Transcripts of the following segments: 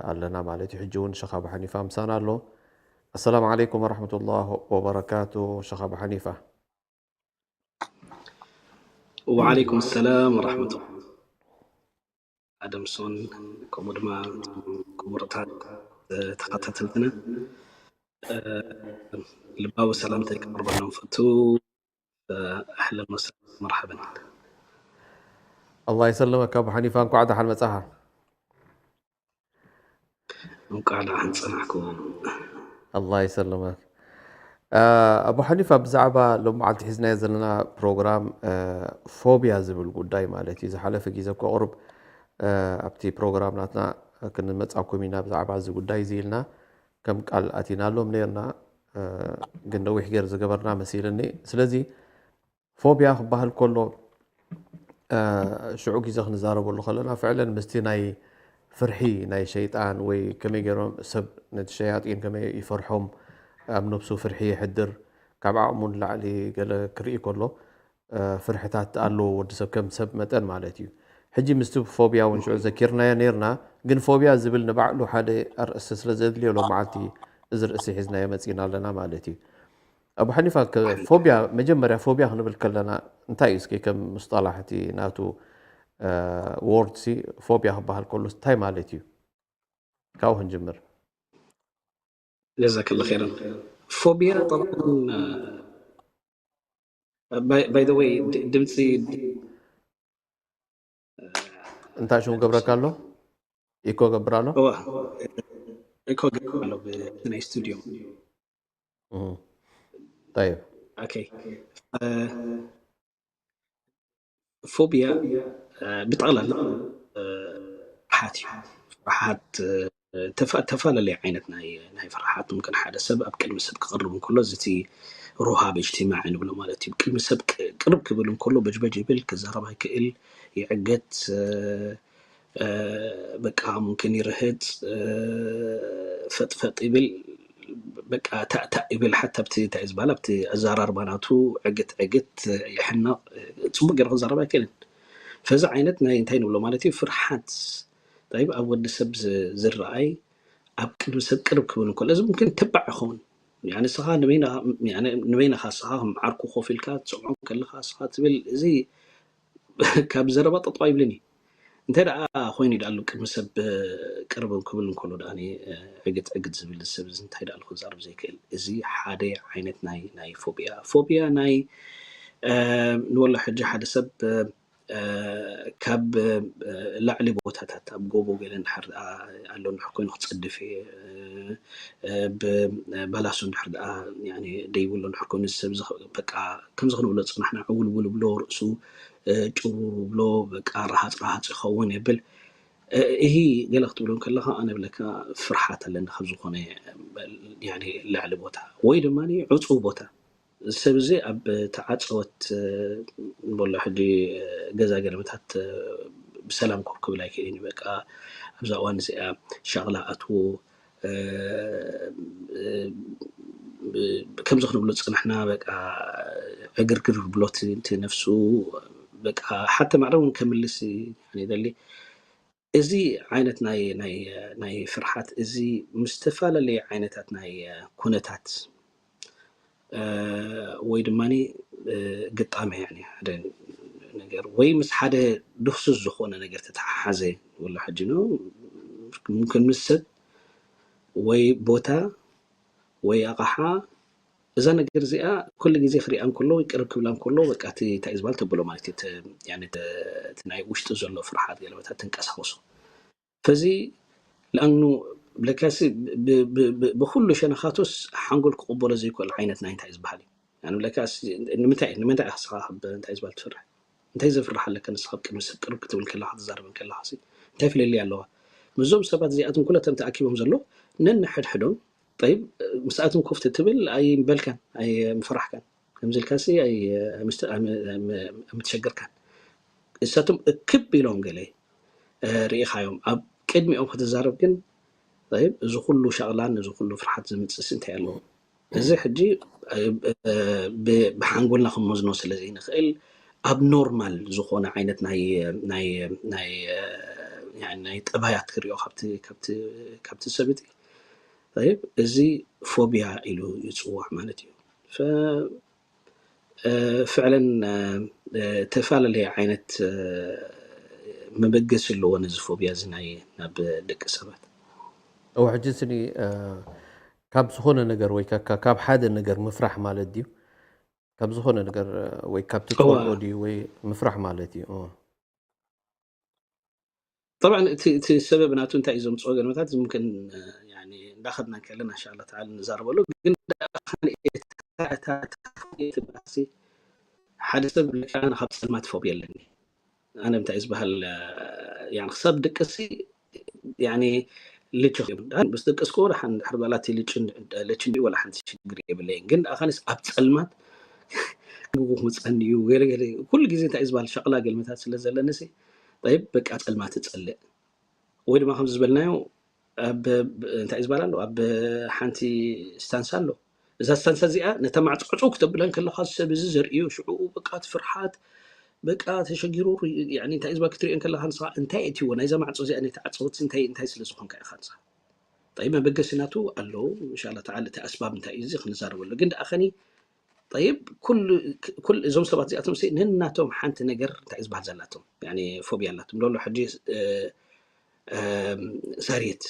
ኣለና ማለት እዩ። ሕጂ እውን ሸኽ ኣቡ ሓኒፋ ምሳና ኣሎ። ኣሰላሙ ዓለይኩም ወረሕመቱላህ ወበረካቱ። ሸኽ ኣቡ ሓኒፋ። ወዓለይኩም ሰላም ወረሕመቱላህ። ኣደምሶን ከምኡ ድማ ክቡርታት ተኸታተልትና ልባዊ ሰላምታ ይቀርበሎም ፈቱ። ኣህለን ወሰህለን መርሓበን። ኣላህ ይሰልመካ ኣቡ ሓኒፋ፣ እንኳዕ ደሓን መጻኻ። እንኳዕ ደሓን ጸናሕኩም። ኣላህ ይሰልመክ። ኣቡ ሓኒፋ፣ ብዛዕባ ሎም መዓልቲ ሒዝናዮ ዘለና ፕሮግራም ፎቢያ ዝብል ጉዳይ ማለት እዩ። ዝሓለፈ ግዜ እኮ ቁሩብ ኣብቲ ፕሮግራም ናትና ክንመጻኩም ኢና ብዛዕባ እዚ ጉዳይ እዚ ኢልና ከም ቃል ኣቲናሎም ነርና፣ ግን ነዊሕ ገይር ዝገበርና መሲልኒ። ስለዚ ፎቢያ ክበሃል ከሎ ሽዑ ግዜ ክንዛረበሉ ከለና ፍዕለን ምስቲ ናይ ፍርሒ ናይ ሸይጣን ወይ ከመይ ገይሮም ሰብ ነቲ ሸያጢን ከመይ ይፈርሖም፣ ኣብ ነብሱ ፍርሒ የሕድር፣ ካብ ዓቕሙ ንላዕሊ ገለ ክርኢ ከሎ ፍርሕታት ኣለዎ ወዲ ሰብ ከም ሰብ መጠን ማለት እዩ። ሕጂ ምስቲ ፎቢያ እውን ሽዑ ዘኪርናዮ ነርና፣ ግን ፎቢያ ዝብል ንባዕሉ ሓደ ኣርእስቲ ስለ ዘድልዮ ሎም መዓልቲ እዚ ርእሲ ሒዝናዮ መጺና ኣለና ማለት እዩ። ኣቡ ሓኒፋ፣ ፎቢያ፣ መጀመርያ ፎቢያ ክንብል ከለና እንታይ እዩ? እስኪ ከም ሙስጠላሕ እቲ ናቱ ወርድ ሲ ፎቢያ ክበሃል ከሎ እንታይ ማለት እዩ? ካብኡ ክንጅምር። ጀዛከላ ኸይረን። ፎቢያ ጠብዓን ባይ ዘ ወይ ድምፂ እንታይ ሽሙ ገብረካ ኣሎ? ኢኮ ገብር ኣሎ? እዋ ኢኮ ገብር ኣሎ ብናይ ስቱዲዮ። طيب ኦኬ። ፎቢያ ብጠቕላላ ፍርሓት እዩ። ፍርሓት ተፈላለየ ዓይነት ናይ ናይ ፍርሓት። ምምክን ሓደ ሰብ ኣብ ቅድሚ ሰብ ክቐርብ እንከሎ እዚ እቲ ሩሃብ እጅትማዒ ንብሎ ማለት እዩ። ቅድሚ ሰብ ቅርብ ክብል እንከሎ በጅበጅ ይብል፣ ክዛረብ ኣይክእል፣ ይዕገት፣ በቃ ምምክን ይርህጥ፣ ፈጥፈጥ ይብል፣ በቃ ታእታእ ይብል። ሓታ ኣብቲ እንታይ ዝበሃል ኣብቲ ኣዘራርባ ናቱ ዕግት ዕግት ይሕነቕ፣ ፅቡቅ ገይሩ ክዛረብ ኣይክእልን። ፈዚ ዓይነት ናይ እንታይ ንብሎ ማለት እዩ ፍርሓት። ጠይብ ኣብ ወዲ ሰብ ዝረኣይ ኣብ ቅድሚ ሰብ ቅርብ ክብል እንከሎ እዚ ምምክን ተባዕ ይኸውን። ንስኻ ንበይንኻ ንስኻ ከም ዓርኩ ኮፍ ኢልካ ትሰምዖ ከለኻ ንስኻ ትብል እዚ ካብ ዘረባ ጠጠው ኣይብልን እዩ። እንታይ ደኣ ኮይኑ ደኣ ኣሎ ቅድሚ ሰብ ቅርብ ክብል እንከሎ ደኣ ዕግት ዕግት ዝብል ሰብ እዚ እንታይ ደኣ ክዛረብ ዘይክእል። እዚ ሓደ ዓይነት ናይ ናይ ፎቢያ ፎቢያ ናይ ንወሎ ሕጂ ሓደ ሰብ ካብ ላዕሊ ቦታታት ኣብ ጎቦ ገለ እንድሕር ደኣ ኣሎ እንድሕር ኮይኑ ክጸድፍ እየ ብባላሶ እንድሕር ደኣ ደይብሎ እንድሕር ኮይኑ ሰብ በቃ ከምዚ ክንብሎ ዝጸናሕና ዕውልውል ብሎ ርእሱ ጭሩ ብሎ በቃ ረሃጽ ረሃጽ ይኸውን የብል። እሂ ገለ ክትብሎ ከለኻ ኣነ ብለካ ፍርሓት ኣለኒ ካብ ዝኾነ ልዕሊ ቦታ ወይ ድማ ዕፁው ቦታ። ሰብ እዚ ኣብ ተዓፀወት ንበሎ ሕጂ ገዛ ገለመታት ብሰላም ኮፍ ክብል ኣይክእልን እዩ። በቃ ኣብዛ እዋን እዚኣ ሻቕላ ኣትዎ ከምዚ ክንብሎ ዝፀናሕና በቃ ዕግርግር ብሎት እቲ ነፍሱ በቃ ሓተ ማዕረ እውን ከምልስ ይደሊ። እዚ ዓይነት ናይ ናይ ናይ ፍርሓት እዚ ምስ ዝተፈላለዩ ዓይነታት ናይ ኩነታት ወይ ድማ ግጣሚ ሓደ ነገር ወይ ምስ ሓደ ድህሱስ ዝኾነ ነገር ተተሓሓዘ ወላ ሕጂ ነው ምምክን ምስ ሰብ ወይ ቦታ ወይ ኣቕሓ እዛ ነገር እዚኣ ኩሉ ግዜ ክሪኣ እንከሎ ወይ ቅርብ ክብላ እንከሎ በቃ እቲ እንታይ እዩ ዝበሃል ተብሎ ማለት እዩ እቲ ናይ ውሽጢ ዘሎ ፍርሓት ገለመታት ተንቀሳቕሶ ፈዚ ለኣኑ ለካሲ ብኩሉ ሸነኻቱስ ሓንጎል ክቕበሎ ዘይክእል ዓይነት ናይ እንታይ ዝበሃል እዩ ለካሲ ንምንታይ ንምንታይ ስኻ እንታይ ዝበሃል ትፍርሕ እንታይ ዘፍርሕ ኣለካ ንስኻ ቅድሚ ሰብ ቅርብ ክትብል ከለኻ ትዛረብ ከለኻ እንታይ ፍለልይ ኣለዋ ምስዞም ሰባት እዚኣቶም ኩለቶም ተኣኪቦም ዘሎ ነንሕድሕዶም ጠይብ ምስኣቶም ኮፍ ትብል ኣይምበልካን ኣይምፈራሕካን ከምዚ ኢልካሲ ኣይምተሸገርካን እሳቶም እክብ ኢሎም ገለ ርኢኻዮም ኣብ ቅድሚኦም ክትዛረብ ግን እዚ ኩሉ ሻቕላን እዚ ኩሉ ፍርሓት ዝምፅእስ እንታይ ኣለዎ እዚ ሕጂ ብሓንጎልና ክንመዝኖ ስለ ዘይንኽእል ኣብ ኖርማል ዝኾነ ዓይነት ናይ ናይ ናይ ያኒ ናይ ጠባያት ክሪኦ ካብቲ ካብቲ ካብቲ ሰብ እቲ። طيب፣ እዚ ፎብያ ኢሉ ይጽዋዕ ማለት እዩ። ፈ ፍዕለን ተፈላለየ ዓይነት መበገሲ ኣለዎ ነዚ ፎብያ እዚ ናይ ናብ ደቂ ሰባት። እው ሕጂ ስኒ ካብ ዝኾነ ነገር ወይ ካብ ሓደ ነገር ምፍራሕ ማለት ድዩ? ካብ ዝኾነ ነገር ወይ ካብ ትፈልጦ ድዩ ወይ ምፍራሕ ማለት እዩ። طبعا እቲ ሰበብ ናቱ እንታይ እዩ ዘምፅኦ ገለመታት ሙምክን እንዳኸድና ከለና እንሻላ ተዓላ ንዛረበሉ። ግን ሓደ ሰብ ካብ ፀልማት ፎብያ ኣለኒ ኣነ እንታይ ዝበሃል ክሳብ ድቅሲ ልጅ ምስ ድቅስኩ ደሓን ድሕር ባላቲ ልችን ወላ ሓንቲ ሽግር የብለይን። ግን ደኣ ከኒስ ኣብ ፀልማት ግጉ ክምፀኒ እዩ ገለገለ ኩሉ ግዜ እንታይ ዝበሃል ሸቕላ ገልመታት ስለ ዘለኒ ሲ ጠይብ በቃ ፀልማት እፀልእ ወይ ድማ ከም ዝበልናዮ እንታይ ዝበሃል ኣሎ ኣብ ሓንቲ ስታንሳ ኣሎ እዛ ስታንሳ እዚኣ ነታ ማዕፆ ዕፅው ክተብለን ከለካ ሰብ እዚ ዘርእዮ ሽዑ በቃ እቲ ፍርሓት በቃ ተሸጊሩ እንታይ ዝባ ክትሪኦ ከለካ ንስኻ እንታይ እትዎ ናይዛ ማዕፆ እዚኣ ነቲ ዓፀወት እንታይ እንታይ ስለ ዝኾንካ ኢኻ ንስኻ ጠይብ መበገሲ ናቱ ኣለዉ እንሻላ ተዓላ እቲ ኣስባብ እንታይ እዩ እዚ ክንዛረበሉ ግን ደኣ ኸኒ ጠይብ ኩሉ እዞም ሰባት እዚኣቶም ነናቶም ሓንቲ ነገር እንታይ ዝበሃል ዘላቶም ፎብያ ኣላቶም ዶሎ ሕጂ ሳሬት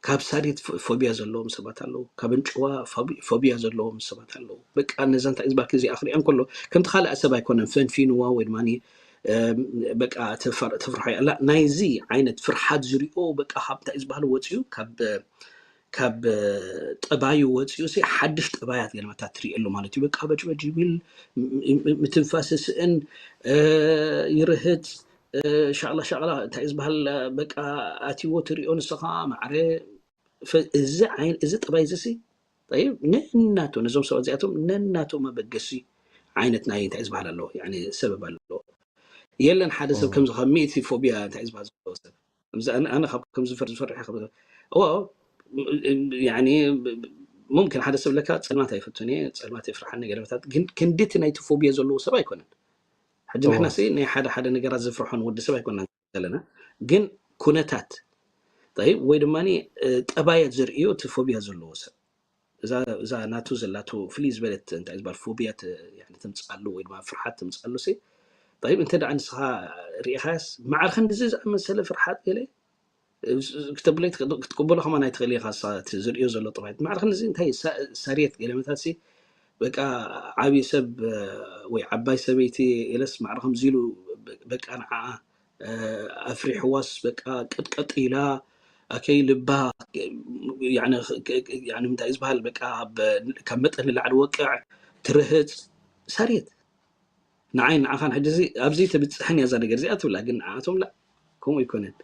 ካብ ሳሬት ፎቢያ ዘለዎም ሰባት ኣለዉ ካብ እንጭዋ ፎቢያ ዘለዎም ሰባት ኣለዉ በቃ ነዛ እንታይ ዝበሃል እዚኣ ክሪኦ ከሎ ከምቲ ካልእ ሰብ ኣይኮነን ፈንፊንዋ ወይ ድማ በቃ ተፍርሖ ኣላ ናይዚ ዓይነት ፍርሓት ዝሪኦ በቃ ካብ እንታይ ዝበሃል ወፅዩ ካብ ካብ ጠባዩ ወፅዩ ሲ ሓድሽ ጠባያት ገለመታት ትሪእሉ ማለት እዩ በቃ በጭበጭ ይብል ምትንፋስ ስእን ይርህፅ ሻቕላ ሻቕላ እንታይ ዝበሃል በቃ ኣትዎ ትሪኦ ንስኻ ማዕረ እዚ ዓይነት እዚ ጠባይ እዚ ሲ ነናቶ ነዞም ሰባት እዚኣቶም ነናቶ መበገሲ ዓይነት ናይ እንታይ ዝበሃል ኣለዎ ሰበብ ኣለዎ የለን ሓደ ሰብ ከምዚ ካብ ሚእቲ ፎቢያ እንታይ ዝበሃል ዘለዎ ሰብ ኣነ ካብ ከም ዝፈር ዝፈርሕ እዋ ሙምክን ሓደ ሰብ ለካ ፀልማት ኣይፈቱን እየ ፀልማት የፍርሓኒ ገለመታት ግን ክንድቲ ናይቲ ፎቢያ ዘለዎ ሰብ ኣይኮነን ሕጂ ንሕና ሲ ናይ ሓደ ሓደ ነገራት ዝፍርሖን ወዲ ሰብ ኣይኮና ዘለና ግን ኩነታት ወይ ድማ ጠባያት ዘርእዮ እቲ ፎቢያ ዘለዎ ሰብ እዛ ናቱ ዘላቱ ፍልይ ዝበለት እንታይ ዝበሃል ፎቢያ ተምፅኣሉ ወይ ድማ ፍርሓት ተምፅኣሉ ሲ ጠይብ እንተ ደኣ ንስኻ ርኢኻስ ማዕረ ክንድዚ ዝኣመሰለ ፍርሓት ገለ ክተብለይ ክትቅበሎ ከማን ኣይትኽእል ኢኻ ዝርእዮ ዘሎ ጥባይ ማዕረ ክንድዚ እንታይ ሳርየት ገለመታት ሲ በቃ ዓብዪ ሰብ ወይ ዓባይ ሰበይቲ ኢለስ ማዕረ ከምዚ ኢሉ በቃ ንዓኣ ኣፍሪሕዋስ በቃ ቅጥቀጥ ኢላ ኣከይ ልባ እንታይ ዝበሃል በቃ ካብ መጠን ንላዕሊ ወቅዕ ትርህፅ ሳርየት ንዓይ ንዓኻን ሕጂ ኣብዚ ተብፅሕን እያ እዛ ነገር እዚኣ ትብላ ግን ንዓኣቶም ላ ከምኡ ይኮነን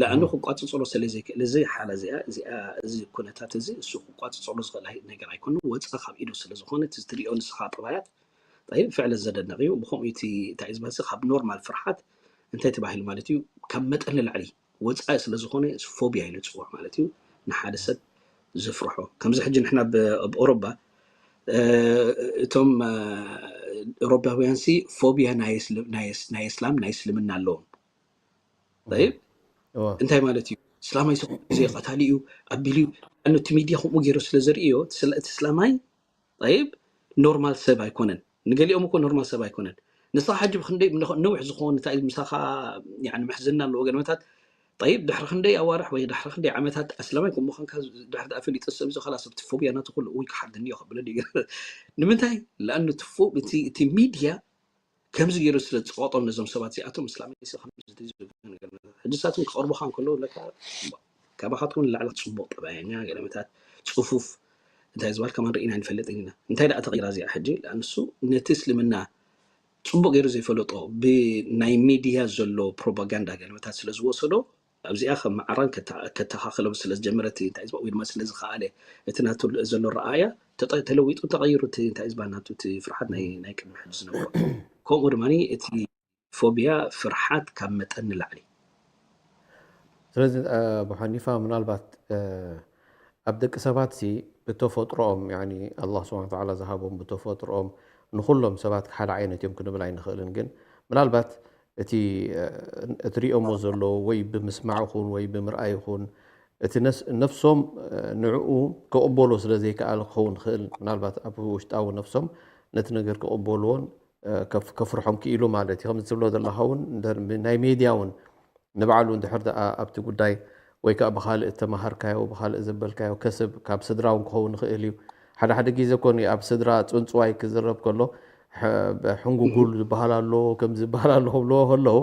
ለኣኑ ክቋፅፅሮ ስለዘይክእል እዚ ሓላ እዚኣ እዚኣ እዚ ኩነታት እዚ እሱ ክቋፅፅሮ ዝኽእል ነገር ኣይኮኑ ወፃ ካብ ኢዱ ስለዝኮነ ትሪኦ ንስኻ ጥባያት ፍዕለት ዘደንቕ እዩ ብከምኡ እቲ እንታይ ዝበሃል ካብ ኖርማል ፍርሓት እንታይ ተባሂሉ ማለት እዩ ካብ መጠን ንላዕሊ ወፃኢ ስለዝኮነ ፎቢያ ኢሉ ዝፅዋዕ ማለት እዩ ንሓደ ሰብ ዝፍርሖ ከምዚ ሕጂ ንሕና ኣብ ኦሮባ እቶም ኦሮባውያን ሲ ፎቢያ ናይ እስላም ናይ እስልምና ኣለዎም ይብ እንታይ ማለት እዩ እስላማይ ሰብ እዚ ቀታሊ እዩ ኣቢሉ እዩ እቲ ሚድያ ከምኡ ገይሩ ስለ ዘርእዮ እቲ እስላማይ ይብ ኖርማል ሰብ ኣይኮነን ንገሊኦም እኮ ኖርማል ሰብ ኣይኮነን ንስኻ ሕጂ ብክንደይ ነዊሕ ዝኸውን እንታይ ምሳኻ ምሕዝና ኣለዎ ገለመታት ጠይብ ድሕሪ ክንደይ ኣዋርሕ ወይ ድሕሪ ክንደይ ዓመታት ኣስላማይ ከም ምዃንካ ድሕሪ ኣፈሊጡ ሰብ እዚ ከላስ ኣብቲ ፎብያ ናቱ ኩሉ እውይ ክሓርድ እንዮ ከብለ ድዩ ንምንታይ ለኣኑ እቲ ሚድያ ከምዚ ገይሩ ስለ ዝፀዋጦም ነዞም ሰባት እዚኣቶም እስላማይ ሕጂ ሳቶም ክቐርቡኻ እንከለዉ ለካ ካባኻትኩም ንላዕሊ ፅቡቕ ጠባየኛ ገለመታት ፅፉፍ እንታይ ዝበሃል ከማን ርኢና ንፈልጥ ኢና እንታይ ደኣ ተቐይራ እዚኣ ሕጂ ንሱ ነቲ እስልምና ፅቡቅ ገይሩ ዘይፈለጦ ብናይ ሚድያ ዘሎ ፕሮፓጋንዳ ገለመታት ስለ ዝወሰዶ ኣብዚኣ ከም መዓራን ከተኻኽሎም ስለ ዝጀመረ እቲ እንታይ ዝበ ወይ ድማ ስለ ዝኸኣለ እቲ ናቱ ዘሎ ረኣያ ተለዊጡ ተቐይሩ እቲ እንታይ ዝበሃል ናቱ እቲ ፍርሓት ናይ ናይ ቅድሚ ሕጂ ዝነበሮ ከምኡ ድማ እቲ ፎቢያ ፍርሓት ካብ መጠን ንላዕሊ ስለዚ ብሓኒፋ ምናልባት ኣብ ደቂ ሰባት ሲ ብተፈጥሮኦም ኣላ ስብን ተላ ዝሃቦም ብተፈጥሮኦም ንኩሎም ሰባት ሓደ ዓይነት እዮም ክንብል ኣይንኽእልን ግን ምናልባት እቲ እትሪኦሞ ዘለዉ ወይ ብምስማዕ ይኹን ወይ ብምርኣይ ይኹን እቲ ነፍሶም ንዕኡ ክቕበሎ ስለ ዘይከኣለ ክኸውን ይኽእል። ምናልባት ኣብ ውሽጣዊ ነፍሶም ነቲ ነገር ክቕበልዎን ከፍርሖም ክኢሉ ማለት እዩ። ከምዚ ትብሎ ዘለኻ እውን ናይ ሜድያ እውን ንባዕሉ እንድሕር ደኣ ኣብቲ ጉዳይ ወይ ከዓ ብኻልእ እተመሃርካዮ ብኻልእ ዘበልካዮ ከስብ ካብ ስድራ እውን ክኸውን ይኽእል እዩ። ሓደ ሓደ ግዜ ኮን ኣብ ስድራ ፅንፅዋይ ክዝረብ ከሎ ሕንጉጉል ዝበሃል ኣሎ ከምዚ ዝበሃል ኣሎ ክብልዎ ከለዉ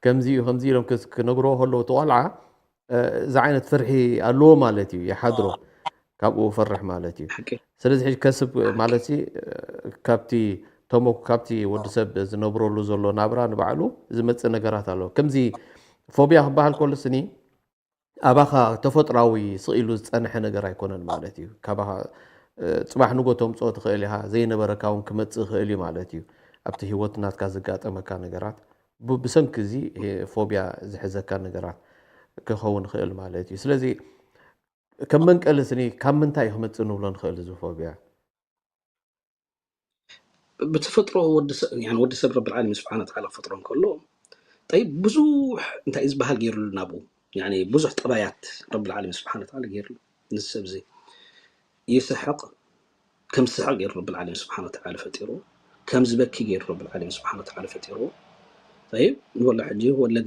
ከምዚ እዩ ከምዚ ኢሎም ክነግርዎ ከለዉ እቲ ቆልዓ እዚ ዓይነት ፍርሒ ኣለዎ ማለት እዩ። ይሓድሮ ካብኡ ፈርሕ ማለት እዩ። ስለዚ ሕጂ ከስብ ማለት ካብቲ ተሞኩ ካብቲ ወዲ ሰብ ዝነብረሉ ዘሎ ናብራ ንባዕሉ ዝመፅእ ነገራት ኣለዎ። ከምዚ ፎብያ ክበሃል ከሎ ስኒ ኣባኻ ተፈጥራዊ ስቕ ኢሉ ዝፀንሐ ነገር ኣይኮነን ማለት እዩ። ካባኻ ፅባሕ ንጎ ተምፅኦ ትኽእል ኢኻ፣ ዘይነበረካ እውን ክመፅእ ይኽእል እዩ ማለት እዩ። ኣብቲ ህይወት ናትካ ዘጋጠመካ ነገራት ብሰንኪ እዚ ፎብያ ዝሕዘካ ነገራት ክኸውን ይኽእል ማለት እዩ። ስለዚ ከም መንቀሊ ስኒ ካብ ምንታይ እዩ ክመፅእ ንብሎ ንኽእል እዚ ፎብያ? ብተፈጥሮ ወዲ ሰብ ረቢ ዓለሚን ስብሓነ ወተዓላ ክፈጥሮ እንከሎ ጠይብ ብዙሕ እንታይ ዝበሃል ገይሩሉ ናብኡ ብዙሕ ጠባያት ረቢ ዓለሚን ስብሓነ ወተዓላ ገይሩሉ። ንሰብ እዚ ይስሕቕ ከም ዝስሕቕ ገይሩ ረቢ ዓለሚን ስብሓነ ወተዓላ ፈጢርዎ። ከም ዝበኪ ገይሩ ረቢ ዓለሚን ስብሓነ ወተዓላ ፈጢርዎ። ጠይብ ንበሎ ሕጂ ወለዚ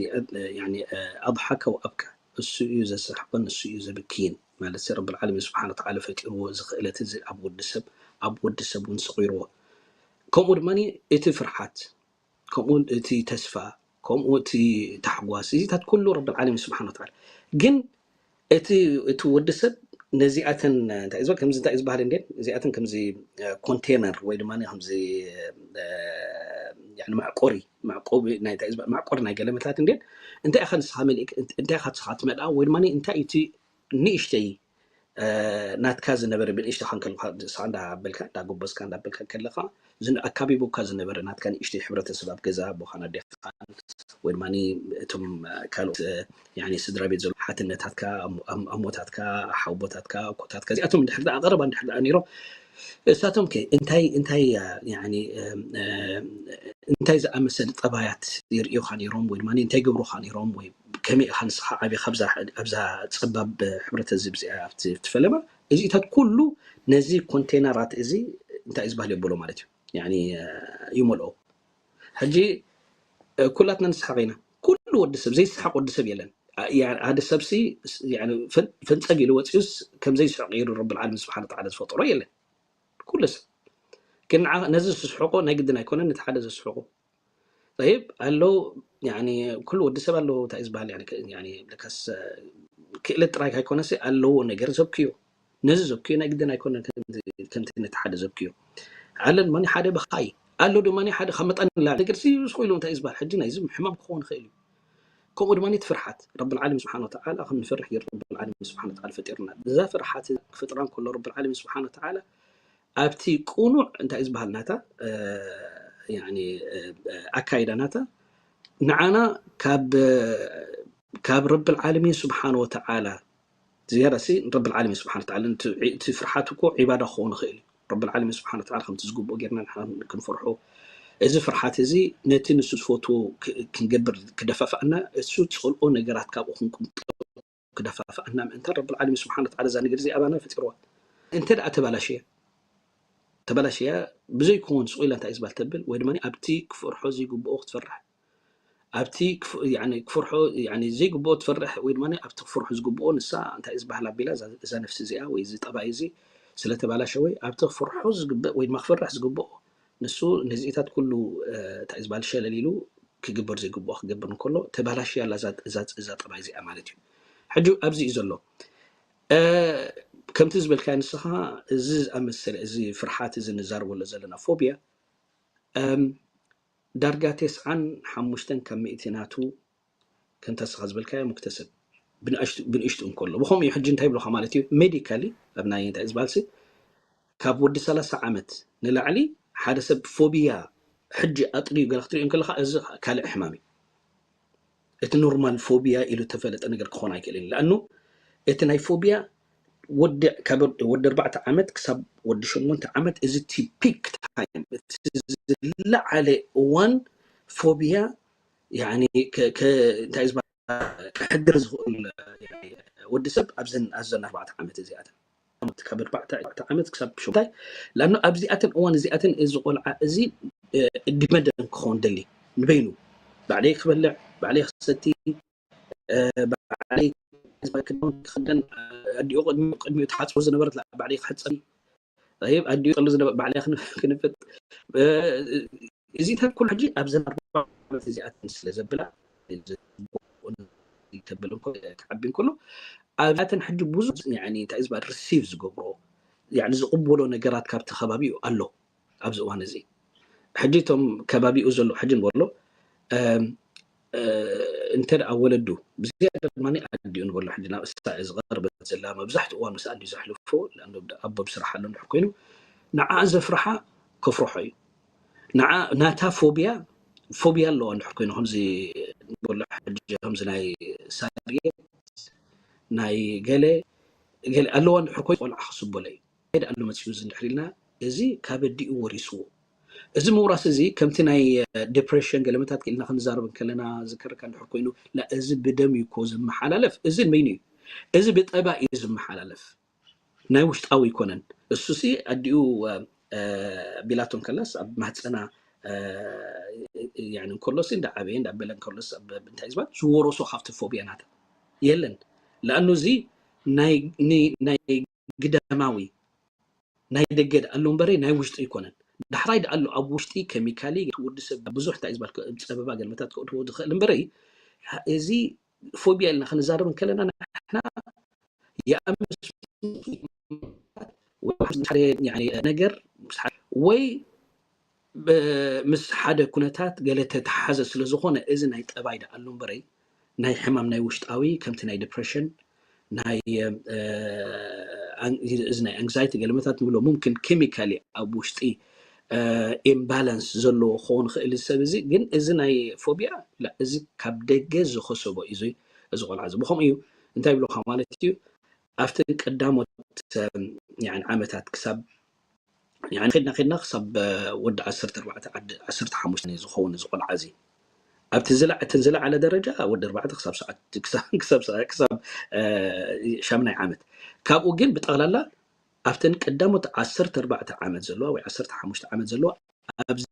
ኣድሓከ ወኣብካ እሱ እዩ ዘስሕቕን እሱ እዩ ዘብክይን ማለት ረቢ ዓለሚን ስብሓነ ወተዓላ ፈጢርዎ። እዚ ክእለት እዚ ኣብ ወዲ ሰብ ኣብ ወዲ ሰብ እውን ሰቒርዎ። ከምኡ ድማ እቲ ፍርሓት ከምኡ እቲ ተስፋ ከምኡ እቲ ታሕጓስ እዚታት ኩሉ ረቢ ዓለሚን ስብሓነ ወተዓላ ግን እቲ እቲ ወዲ ሰብ ነዚኣተን እንታይ ዝበሃል ከምዚ እንታይ ዝበሃል እንዴ እዚኣተን ከምዚ ኮንቴነር ወይ ድማ ከምዚ መዕቆሪ መዕቆቢ ናይ እንታይ ዝበሃል መዕቆሪ ናይ ገለ መትላት እንዴ እንታይ ኢኻ ንስኻ መሊእክ እንታይ ኢኻ ንስኻ ትመልኣ ወይ ድማ እንታይ እቲ ንእሽተይ ናትካ ዝነበረ ብንእሽተኻ እንከለኻ ንስኻ እንዳበልካ እንዳጎበዝካ እንዳበልካ ከለኻ ኣካቢቡካ ዝነበረ ናትካ ንእሽተይ ሕብረተሰብ ኣብ ገዛ ኣቦኻን ኣዴኻን ወይ ድማ እቶም ካልኦት ስድራ ቤት ዘሎ ሓትነታትካ ኣሞታትካ ሓውቦታትካ ኣኮታትካ እዚኣቶም እንድሕር ደኣ ቀረባ እንድሕር ደኣ ነይሮም እሳቶም ከ እንታይ እንታይ እንታይ ዝኣመሰለ ጠባያት ይርእዩኻ ነይሮም ወይ ድማ እንታይ ገብሩኻ ነይሮም ወይ ከመይ ኢኻ ንስኻ ዓብኻ ኣብዛ ፀባብ ሕብረተሰብ እዚኣ ኣብቲ ፈለማ እዚታት ኩሉ ነዚ ኮንቴነራት እዚ እንታይ እዩ ዝበሃል የብሎ ማለት እዩ ይመልኦ። ሕጂ ኩላትና ንስሓቕ ኢና። ኩሉ ወዲ ሰብ ዘይስሓቕ ወዲ ሰብ የለን። ሓደ ሰብሲ ፈንፀግ ኢሉ ወፂኡስ ከም ዘይስሕቕ ገይሩ ረቢ ዓለሚን ስብሓነ ወተዓላ ዝፈጠሮ የለን። ኩሉ ሰብ ግን ነዚ ዝስሕቆ ናይ ግድን ኣይኮነን ነቲ ሓደ ዘስሕቆ ይብ ኣለዉ ኩሉ ወዲ ሰብ ኣለዎ እንታይ ዝበሃል ለካስ ክእለት ጥራይ ካይኮነሲ ኣለዎ ነገር ዘብክዮ ነዚ ዘብክዮ ናይ ግድን ኣይኮነን ከምቲ ነቲ ሓደ ዘብክዮ ኣለ ድማ ሓደ በኻይ ኣሎ ድማ ሓደ ካብ መጠን ላ ነገር ስቁ ኢሉ እንታይ ዝበሃል ሕጂ ናይዚ ሕማም ክኸውን ይኽእል እዩ ከምኡ ድማ እቲ ፍርሓት ረቢ ዓለም ስብሓን ወተዓላ ከም ንፈርሕ ገይሩ ረቢ ዓለም ስብሓን ወተዓላ ፈጢሩና እዛ ፍርሓት ክፍጥራ እንከሎ ረቢ ዓለም ስብሓን ወተዓላ ኣብቲ ቁኑዕ እንታይ ዝበሃል ናታ ኣካይዳ ናታ ንዓና ካብ ካብ ረብል ዓለሚን ስብሓን ወተዓላ ዝያዳ ሲ ረብል ዓለሚን ስብሓን ወተዓላ እቲ ፍርሓት እኮ ዒባዳ ክኸውን ይኽእል እዩ ረብል ዓለሚን ስብሓን ወተዓላ ከምቲ ዝግብኦ ጌርና ክንፈርሖ እዚ ፍርሓት እዚ ነቲ ንሱ ዝፈትዎ ክንገብር ክደፋፍኣና እሱ ዝፀልኦ ነገራት ካብኡ ክንቁምጦ ክደፋፍኣና ምእንታን ረብል ዓለሚን ስብሓን ወተዓላ እዛ ነገር እዚ ኣባና ፈጢርዋ እንተ ደኣ ተባላሽያ ተባላሽያ ብዘይኮን ስቕ ኢላ እንታይ እዩ ዝበሃል ተብል ወይ ድማ ኣብቲ ክፈርሖ ዘይግብኦ ክትፈርሕ ኣብቲ ክፈርሖ ዘይግብኦ ትፈርሕ ወይ ድማ ኣብቲ ክፈርሖ ዝግብኦ ንሳ እንታይ ዝበሃል ኣቢላ እዛ ነፍሲ እዚኣ ወይ እዚ ጠባይ እዚ ስለተባላሸወ ኣብቲ ክፈርሖ ዝግብእ ወይ ድማ ክፈርሕ ዝግብኦ ንሱ ነዚኢታት ኩሉ እንታይ ዝበሃል ሸለል ኢሉ ክግበር ዘይግብኦ ክገብር እንከሎ ተባላሽያ ኣላ እዛ ጠባይ እዚኣ ማለት እዩ ሕጂ ኣብዚ እዩ ዘሎ ከምቲ ዝበልካዮ ንስኻ እዚ ዝኣመሰለ እዚ ፍርሓት እዚ ንዛረበሎ ዘለና ፎብያ ዳርጋ ቴስዓን ሓሙሽተን ካብ ሚእቲ ናቱ ከምታ ስኻ ዝበልካዮ ሙክተሰብ ብንእሽቱ እንከሎ ብኸምኡ እዩ ሕጂ እንታይ ይብሉኻ ማለት እዩ ሜዲካሊ ኣብ ናይ እንታይ ዝበሃል ሲ ካብ ወዲ ሰላሳ ዓመት ንላዕሊ ሓደ ሰብ ፎቢያ ሕጂ ኣጥርዩ ገለ ክትሪኦ እንከለኻ እዚ ካልእ ሕማም እዩ እቲ ኖርማል ፎቢያ ኢሉ ተፈለጠ ነገር ክኾን ኣይክእልን ለኣኑ እቲ ናይ ፎቢያ ወዲ ካብ ወዲ ኣርባዕተ ዓመት ክሳብ ወዲ ሸሞንተ ዓመት እዚ ቲ ፒክ ታይም እቲ ዝለዓለ እዋን ፎቢያ ያኒ ከ- ከ- እንታይ ዝበሃል ከሕድር ዝኽእል ያኒ ወዲ ሰብ ኣብዘን ኣዘን ኣርባዕተ ዓመት እዚኣተን ካብ ኣርባዕተ ዓመት ክሳብ ሽምታይ ለኣኑ ኣብዚኣተን እዋን እዚኣተን እዚ ቆልዓ እዚ ዲመንደን ክኸውን ደሊ ንበይኑ ባዕለይ ክበልዕ ባዕለይ ክሰቲ ባዕለይ ክዳን ክኽደን ኣዲኡ ቅድሚኡ ትሓፅቦ ዝነበረት ባዕለይ ክሕፀብ ኣዲኡ ጠሉ ዝነበ ባዕለይ ክንፍጥ እዚታት ኩሉ ሕጂ ኣብዘን ኣርባዕተ ዓመት እዚኣተን ስለ ዘብላ ተብል ክዓቢ እንከሎ ኣብዚኣተን ሕጂ ብዙሕ እንታይ ዝበሃል ሪሲቭ ዝገብሮ ዝቕበሎ ነገራት ካብቲ ከባቢኡ ኣሎ ኣብዚ እዋን እዚ ሕጂ እቶም ከባቢኡ ዘሎ ሕጂ ንበሎ እንተ ደኣ ወለዱ ብዝያዳ ድማ ኣዲኡ ንበሎ ሕጂ ናብ እሳ ዝቐርበት ዘላ መብዛሕትኡ እዋን ምስ ኣዲኡ ዘሕልፎ ኣቦ ብስራሕ ኣሎ እንድሕር ኮይኑ ንዓ ዘፍርሓ ከፍርሖ እዩ ንዓ ናታ ፎቢያ ፎቢያ ኣለዋ እንድሕር ኮይኑ ከምዚ ንበሎ ሕጂ ከምዚ ናይ ሳርየት ናይ ገለ ገለ ኣለዋ እንድሕር ኮይኑ ቆልዓ ክስበሎ እዩ እንታይ ደኣ ኣሎ መፂኡ እዚ እንድሕር ኢልና እዚ ካብ ኣዲኡ ወሪስዎ እዚ ምውራስ እዚ ከምቲ ናይ ዲፕሬሽን ገለመታት ክኢልና ክንዛረብ እንከለና ዝከረካ እንድሕር ኮይኑ እዚ ብደም እዩ እኮ ዝመሓላለፍ እዚ ንበይኑ እዩ እዚ ብጠባ እዩ ዝመሓላለፍ ናይ ውሽጣዊ ይኮነን እሱሲ ኣዲኡ ቢላቶ እንከላስ ኣብ ማህፀና እንከሎሲ እንዳ ዓበየ እንዳ በለ እንከሎስ እንታይ ዝበሃል ዝወረሶ ካብቲ ፎቢያ ናታ የለን ለኣኑ እዚ ናይ ግዳማዊ ናይ ደገ ደኣ ኣሎ እምበረይ ናይ ውሽጢ ኣይኮነን ዳሕራይ ደኣ ኣሎ ኣብ ውሽጢ ከሚካሊ ወዲ ሰብ ብዙሕ እንታይ ዝበሃል ፀበባ ገልመታት ከእትዎ ዝኽእል እምበረይ እዚ ፎቢያ ኢልና ክንዛረብ እንከለና ንሕና ይኣምስ ነገር ወይ ምስ ሓደ ኩነታት ገለ ተተሓዘ ስለ ዝኾነ እዚ ናይ ጠባይ ደኣ ኣሎ እምበረይ ናይ ሕማም ናይ ውሽጣዊ ከምቲ ናይ ዲፕሬሽን ናይ እዚ ናይ ኣንግዛይቲ ገለመታት ንብሎ ሙምክን ኬሚካሊ ኣብ ውሽጢ ኢምባላንስ ዘለዎ ክኸውን ክእል ሰብ እዚ ግን እዚ ናይ ፎቢያ እዚ ካብ ደገ ዝኸሰቦ እዩ እዚ ቆልዓ እዚ ብከምኡ እዩ እንታይ ይብለካ ማለት እዩ ኣብተን ቀዳሞት ዓመታት ክሳብ ኸድና ኸድና ክሳብ ወዲ ዓሰርተ ኣርባዕተ ዓዲ ዓሰርተ ሓሙሽተ ዝኸውን እዚ ቆልዓ እዚ ኣብቲ ዝለዓ እተን ዝለዓለ ደረጃ ወዲ ኣርባዕተ ክሳብ ሰዓት ክሳብ ክሳብ ክሳብ ሻምናይ ዓመት ካብኡ ግን ብጠቕላላ ኣብተን ቀዳሞት ዓሰርተ ኣርባዕተ ዓመት ዘለዋ ወይ ዓሰርተ ሓሙሽተ ዓመት ዘለዋ ኣብዚ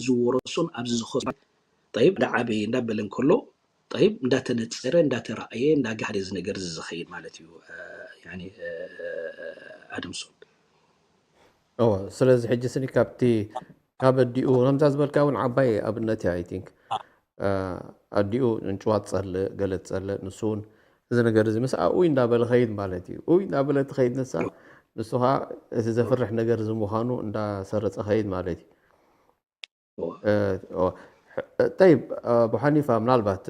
ዝወረሶን ኣብዚ ዝኸሱ ጠይብ እንዳዓበየ እንዳበለ እንከሎ ጠይብ እንዳተነፀረ እንዳተረኣየ እንዳጋሃደ እዚ ነገር እዚ ዝኸይድ ማለት እዩ ኣድምሶን እወ ስለዚ ሕጂ ስኒ ካብቲ ካብ ኣዲኡ ከምዛ ዝበልካ እውን ዓባይ ኣብነት እያ ኣይቲንክ ኣዲኡ እንጭዋ ትፀልእ ገለ ትፀልእ ንሱ እውን እዚ ነገር እዚ ምስ ኡይ እንዳበለ ኸይድ ማለት እዩ ኡይ እንዳበለ ትኸይድ ንሳ ንሱ ከዓ እቲ ዘፍርሕ ነገር እዚ ምዃኑ እንዳሰረፀ ኸይድ ማለት እዩ ጠይብ ኣቡ ሓኒፋ ምናልባት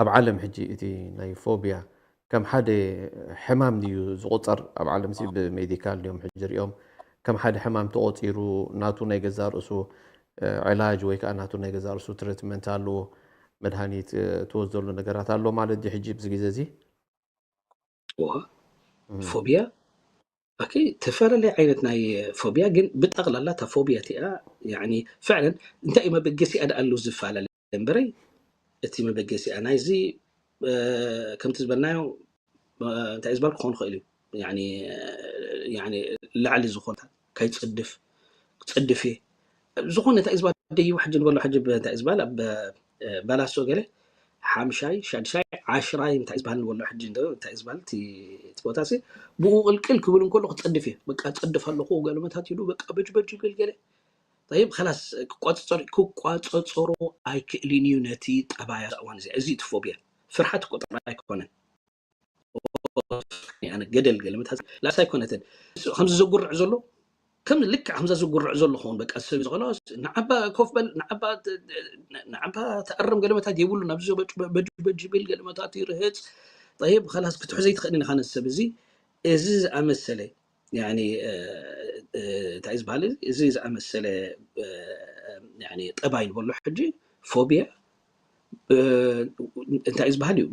ኣብ ዓለም ሕጂ እቲ ናይ ፎቢያ ከም ሓደ ሕማም ድዩ ዝቁፀር ኣብ ዓለም ሲ ብሜዲካል ድዮም ሕጂ ሪኦም ከም ሓደ ሕማም ተቆፂሩ ናቱ ናይ ገዛ ርእሱ ዕላጅ ወይ ከዓ ናቱ ናይ ገዛ ርእሱ ትሪትመንት ኣለዎ መድሃኒት ትወስደሉ ነገራት ኣሎ ማለት ድዩ ሕጂ ብዚ ግዜ እዚ ፎቢያ ተፈላለየ ዓይነት ናይ ፎቢያ ግን ብጠቕላላ እታ ፎቢያ እቲኣ ፍዕለን እንታይ እዩ መበገሲኣ ደኣ ኣሎ ዝፈላለ እምበረይ እቲ መበገሲኣ ናይዚ ከምቲ ዝበልናዮ እንታይ ዝበል ክኾን ይኽእል እዩ ላዕሊ ዝኾነ ከይፅድፍ ክፅድፍ እየ ዝኾነ እንታይ ዝበል ደይቡ ሕጂ ንበሎ ሕጂ እንታይ ዝበል ኣብ ባላሶ ገለ ሓምሻይ ሻድሻይ ዓሽራይ እንታይ ዝበሃል ንበሎ ሕጂ እንታይ ዝበሃል እቲ ቦታ ሲ ብኡ ቅልቅል ክብል እንከሎ ክፀድፍ እየ በቃ ፀድፍ ኣለኹ ገለመታት ኢሉ በቃ በጅ በጅ ይብል ገለ طيب خلاص ክቋፀፀሮ ኣይክእልን እዩ ነቲ ጠባያ እዋን እዚ እዚ እቲ ፎቢያ ፍርሓት እኮ ጥራይ ኣይኮነን ገደል ገለ መታስ ላስ ኣይኮነትን ከምዚ ዘጉርዕ ዘሎ ከም ልክዕ ከምዛ ዝጉርዕ ዘሎ ኸውን በቃ ሰብ ዝኸሎ ንዓባ ኮፍ በል ንዓባ ንዓባ ተኣረም ገለ መታት የብሉን ኣብዚ በጅ በጅ ብል ገለ መታት ይርህፅ طيب خلاص ክትሕዘ ይትኽእልን ኢኻ ነዚ ሰብ እዚ እዚ ዝኣመሰለ እንታይ ዝበሃል እዚ ዝኣመሰለ ጠባይ ንበሎ ሕጂ ፎቢያ እንታይ ዝበሃል እዩ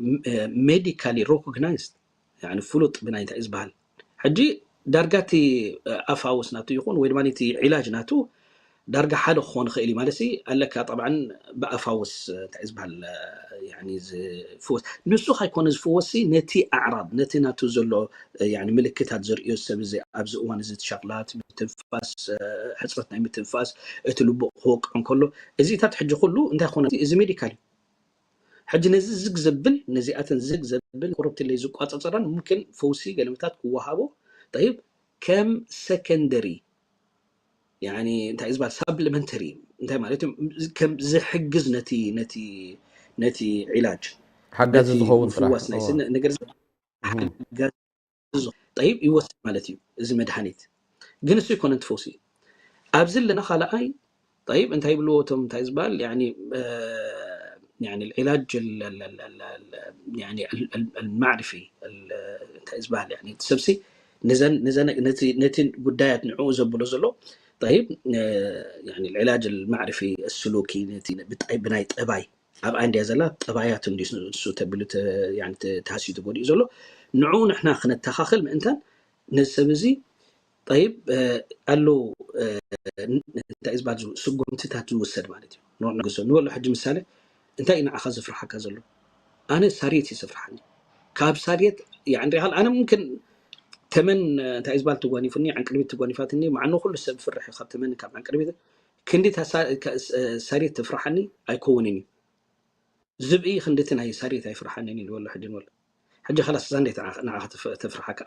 medically recognized ፍሉጥ ብናይ እንታይ ዝበሃል ሕጂ ዳርጋ እቲ ኣፋውስ ናቱ ይኹን ወይ ድማ እቲ ዒላጅ ናቱ ዳርጋ ሓደ ክኾን ይኽእል እዩ ማለት ኣለካ። ጠብዓን ብኣፋውስ እንታይ ዝበሃል ያኒ ዝፍወስ ንሱ ካይኮነ ዝፍወስ ነቲ ኣዕራብ ነቲ ናቱ ዘሎ ያኒ ምልክታት ዘርእዮ ሰብ እዚ ኣብዚ እዋን እዚ ትሻቕላት ምትንፋስ ሕፅረት ናይ ምትንፋስ እቲ ልቡ ክወቅዕ እንከሎ እዚታት ሕጂ ኩሉ እንታይ ኮነ እዚ ሜዲካል እዩ። ሕጂ ነዚ ዝግ ዘብል ነዚኣተን ዝግ ዘብል ኮረብትለይ ዝቋፀፀረን ሙምኪን ፈውሲ ገለመታት ክወሃቦ ጠይብ ከም ሰከንደሪ ያኒ እንታይ ዝበሃል ሳፕሊመንተሪ እንታይ ማለት እዩ ከም ዝሕግዝ ነቲ ነቲ ነቲ ዒላጅ ሓጋዚ ነቲ ዝኸውን ጥራሕ ምፍዋስ ናይ ስነ ነገር ጠይብ ይወስድ ማለት እዩ እዚ መድሃኒት ግን እሱ ይኮነ ትፈውሲ ኣብዚ ኣለና ካልኣይ ጠይብ እንታይ ይብልዎ እቶም እንታይ ዝበሃል ያኒ ያኒ العلاج المعرفي እንታይ ዝበሃል ያኒ እቲ ሰብሲ ነቲ ጉዳያት ንዕኡ ዘብሎ ዘሎ ጠይብ العلاج المعرفي السلوكي ብናይ ጠባይ ኣብ ኣንድያ ዘላ ጠባያት እንዲሱ ተብሉ ተሃሲቱ ጎዲኡ ዘሎ ንዑ ንሕና ክነተኻኽል ምእንታን ነዚ ሰብ እዚ ጠይብ ኣሎ እንታይ ዝበሃል ስጉምትታት ዝውሰድ ማለት እዩ ንበሎ ሕጂ ምሳሌ እንታይ እዩ ንዓኻ ዘፍርሓካ ዘሎ ኣነ ሳርየት እዩ ዘፍርሓኒ ካብ ሳርየት ሪኻል ኣነ ምምክን ተመን እንታይ ዝበሃል ትጓኒፉኒ ዓንቅርቢት ትጓኒፋትኒ ማዕኖ ኩሉ ሰብ ፍርሕ ካብ ተመን ካብ ዓንቅርቢት ክንዲ ሳርየት ተፍርሓኒ ኣይከውንን እዩ ዝብኢ ክንድቲ ናይ ሳርየት ኣይፍርሓንን እዩ ዝበሎ ሕጂ ንበሎ ሕጂ ኸላስ እዛ እንዴት ንዓኻ ተፍርሓካ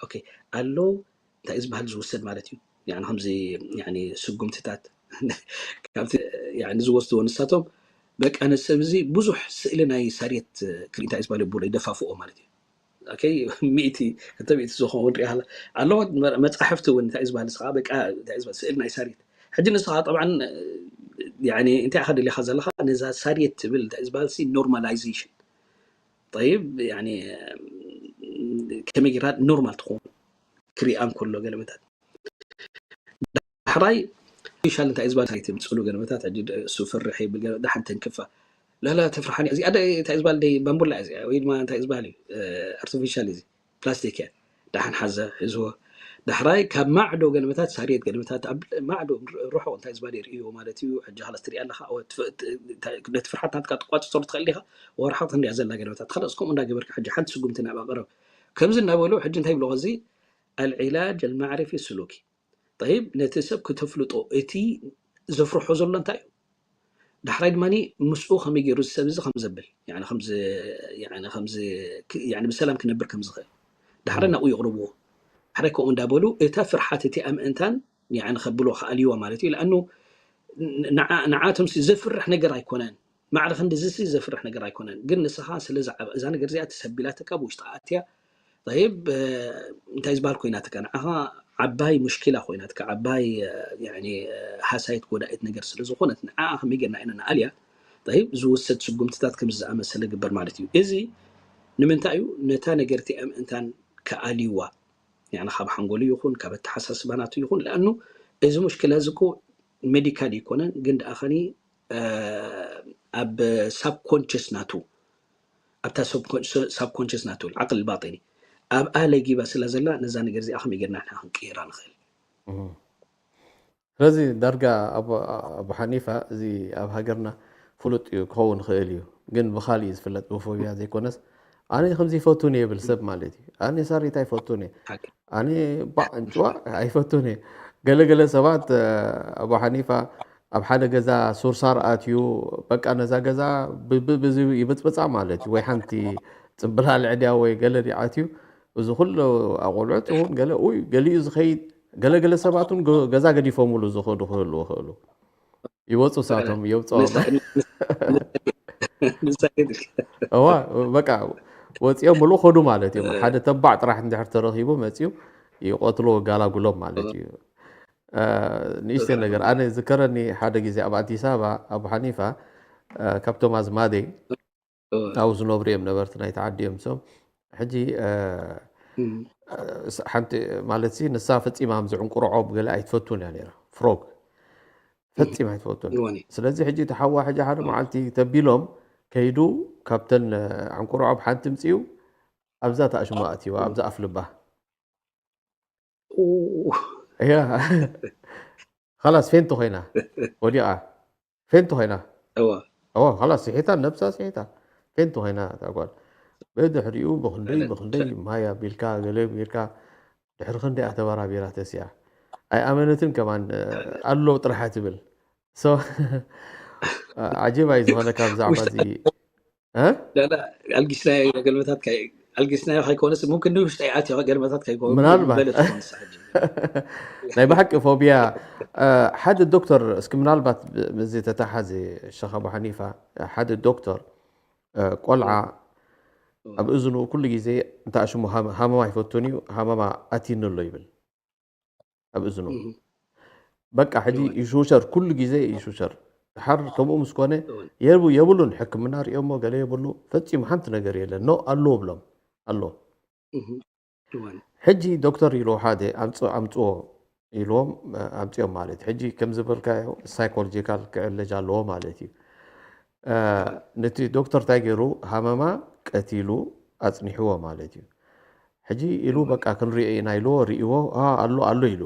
ኣሎ እንታይ ዝበሃል ዝውሰድ ማለት እዩ ከምዚ ስጉምትታት ካብቲ ዝወስድዎ ንሳቶም በቃ ነሰብ እዚ ብዙሕ ስእሊ ናይ ሳርየት ክርኢ እንታይ ዝበሃል ይብሎ ይደፋፍኦ ማለት እዩ ሚእቲ ክልተ ሚእቲ ዝኸውን ሪኣ ኣለዋ መፃሕፍቲ እውን እንታይ ዝበሃል ስዓ በቃ ስእል ናይ ሳርየት ሕጂ ንስኻ ጠብዓ እንታይ ኢኻ ደሊኻ ዘለኻ ነዛ ሳርየት ትብል እንታይ ዝበሃል ኖርማላይዜሽን ጠይብ ከመይ ጌራ ኖርማል ትኸውን ክሪኣ እንከሎ ገለመታት ዳሕራይ ሻል እንታይ ዝበሃል ሳይት ምፅሉ ገለመታት እሱ ፍርሕ ይብል ዳሓን ተንክፋ ላላ ተፍርሓኒ እዚኣ እንታይ ዝበሃል ደይ ባምቡላ እዚኣ ወይ ድማ እንታይ ዝበሃል እዩ ኣርቲፊሻል እዚ ፕላስቲክ እያ ዳሓን ሓዘ ህዝቦ ዳሕራይ ካብ ማዕዶ ገለመታት ሳርየት ገለመታት ኣብ ማዕዶ ርሑቕ እንታይ ዝበሃል ይርእዮ ማለት እዩ ሕጂ ካላስ ትሪኣ ኣለኻ ነቲ ፍርሓት ናትካ ትቋፅፀሩ ትኽእል ዲኻ ወርሓት እንዲያ ዘላ ገለመታት ካላስ ከምኡ እንዳገበርካ ሕጂ ሓንቲ ስጉምቲ ናብ ኣቐረብ ከምዚ እናበሉ ሕጂ እንታይ ይብሎ ከዚ العلاج المعرفي السلوكي طيب ነቲ ሰብ ክተፍልጦ እቲ ዘፍርሖ ዘሎ እንታይ እዩ ዳሕራይ ድማ ምስኡ ከመይ ገይሩ ሰብ እዚ ከም ዘብል ብሰላም ክነብር ከም ዝኽእል ዳሕራይ ናብኡ ይቕርብዎ ዳሕራይ ከምኡ እንዳበሉ እታ ፍርሓት እቲኣ ምእንታን ከብሎ ክኣልይዋ ማለት እዩ ለኣኑ ንዓቶም ዘፍርሕ ነገር ኣይኮነን ማዕረ ክንዲ ዝሲ ዘፍርሕ ነገር ኣይኮነን ግን ንስኻ ስለ ዝዓበ እዛ ነገር እዚኣ ተሰቢላተካ ብውሽጢ ኣትያ ይብ እንታይ ዝበሃል ኮይናትካ ንዓኻ ዓባይ ሙሽኪላ ኮይናትካ ዓባይ ሃሳይት ጎዳኢት ነገር ስለ ዝኾነት ንዓ ከመይ ጌርና ኢና ንኣልያ ይብ ዝውሰድ ስጉምትታት ከም ዝኣመሰለ ግበር ማለት እዩ እዚ ንምንታይ እዩ ነታ ነገር እቲኣ ምእንታን ክኣልይዋ ካብ ሓንጎሉ ይኹን ካብ ኣተሓሳስባናቱ ይኹን ለኣኑ እዚ ሙሽኪላ እዚ እኮ ሜዲካል ይኮነን ግን ደኣ ኸኒ ኣብ ሳብኮንሽስ ናቱ ኣብታ ሳብኮንሽስ ናቱ ዓቅል ባጢኒ ኣብኣ ለጊባ ስለ ዘላ ነዛ ነገር እዚኣ ከመይ ጌርና ንሕና ክንቅይራ ንኽእል ስለዚ ዳርጋ ኣቡ ሓኒፋ እዚ ኣብ ሃገርና ፍሉጥ እዩ ክኸውን ይኽእል እዩ ግን ብካሊእ ዝፍለጥ ብፎቢያ ዘይኮነስ ኣነ ከምዚ ይፈቱን እየ ይብል ሰብ ማለት እዩ ኣነ ሳሪት ኣይፈቱን እየ ኣነ ባዕ እንጭዋ ኣይፈቱን እየ ገለገለ ሰባት ኣቡ ሓኒፋ ኣብ ሓደ ገዛ ሱርሳር ኣትዩ በቃ ነዛ ገዛ ብብብዚ ይብፅብፃ ማለት እዩ ወይ ሓንቲ ፅምብላል ዕድያ ወይ ገለ ኣትዩ እዚ ኩሉ ኣቆልዑት እውን ገለ ኡይ ገሊኡ ዝኸይድ ገለገለ ሰባት እውን ገዛ ገዲፎምሉ ዝኸዱ ክህልዉ ክእሉ ይወፁ ሳቶም የውፅኦም እዋ በቃ ወፂኦም ምሉ ከዱ ማለት እዮም ሓደ ተባዕ ጥራሕ እንድሕር ተረኪቡ መፅኡ ይቆትሎ ጋላጉሎም ማለት እዩ ንእሽተ ነገር ኣነ ዝከረኒ ሓደ ግዜ ኣብ ኣዲስ ኣበባ ኣቡ ሓኒፋ ካብቶም ኣዝማደይ ኣብኡ ዝነብሩ እዮም ነበርቲ ናይቲ ዓዲ እዮም ሶም ሕጂ ሓንቲ ማለት ንሳ ፈፂማ ምዚ ዕንቁርዖ ብገለ ኣይትፈቱን እያ ነራ ፍሮግ ፈፂማ ኣይትፈቱን ስለዚ ሕጂ እቲ ሓዋ ሕጂ ሓደ መዓልቲ ተቢሎም ከይዱ ካብተን ዕንቁርዖ ብሓንቲ ምፅኡ ኣብዛ ተኣሽሙ ኣእትዋ ኣብዛ ኣፍልባ እያ خلاص ፌንቶ ኮይና ወዲቓ ፌንቶ ኮይና እዋ ኦ خلاص ስሒታ ነብሳ ስሒታ ፌንቶ ኮይና እታ ጓል ብድሕሪኡ ብክንደይ ብክንደይ ማይ ኣቢልካ ገለ ቢልካ ድሕሪ ክንደይ ኣተባራቢራ ተሲኣ ኣይኣመነትን ከማን ኣሎ ጥራሓ ትብል so ዓጀባ እዩ ዝኾነ ካብ ዛዕባ እዚ ኣልጊስናዮ ገልመታት ኣልጊስናዮ ከይኮነስ ሙምክን ንውሽጢ ኣይኣትዮ ገልመታት ከይኮነ ምናልባት ናይ ብሓቂ ፎቢያ ሓደ ዶክተር እስኪ ምናልባት እዚ ተተሓዘ ሸኻ ሓኒፋ ሓደ ዶክተር ቆልዓ ኣብ እዝኑ ኩሉ ግዜ እንታይ ሽሙ ሃመማ ኣይፈቱን እዩ ሃመማ ኣቲኒ ኣሎ ይብል ኣብ እዝኑ በቃ ሕጂ ይሽውሸር ኩሉ ግዜ ይሽውሸር ድሓር ከምኡ ምስ ኮነ የብሉን ሕክምና ሪኦሞ ገለ የብሉ ፈጺሙ ሓንቲ ነገር የለን ኖ ኣሎ ብሎም ኣሎ ሕጂ ዶክተር ኢልዎ ሓደ ኣምፅዎ ኢልዎም ኣምፅኦም ማለት ሕጂ ከም ዝበልካዮ ሳይኮሎጂካል ክዕለጅ ኣለዎ ማለት እዩ ነቲ ዶክተር እንታይ ገይሩ ሃመማ ቀቲሉ ኣፅኒሕዎ ማለት እዩ ሕጂ ኢሉ በቃ ክንሪኦ ኢና ኢልዎ ርእዎ ኣሎ ኣሎ ኢሉ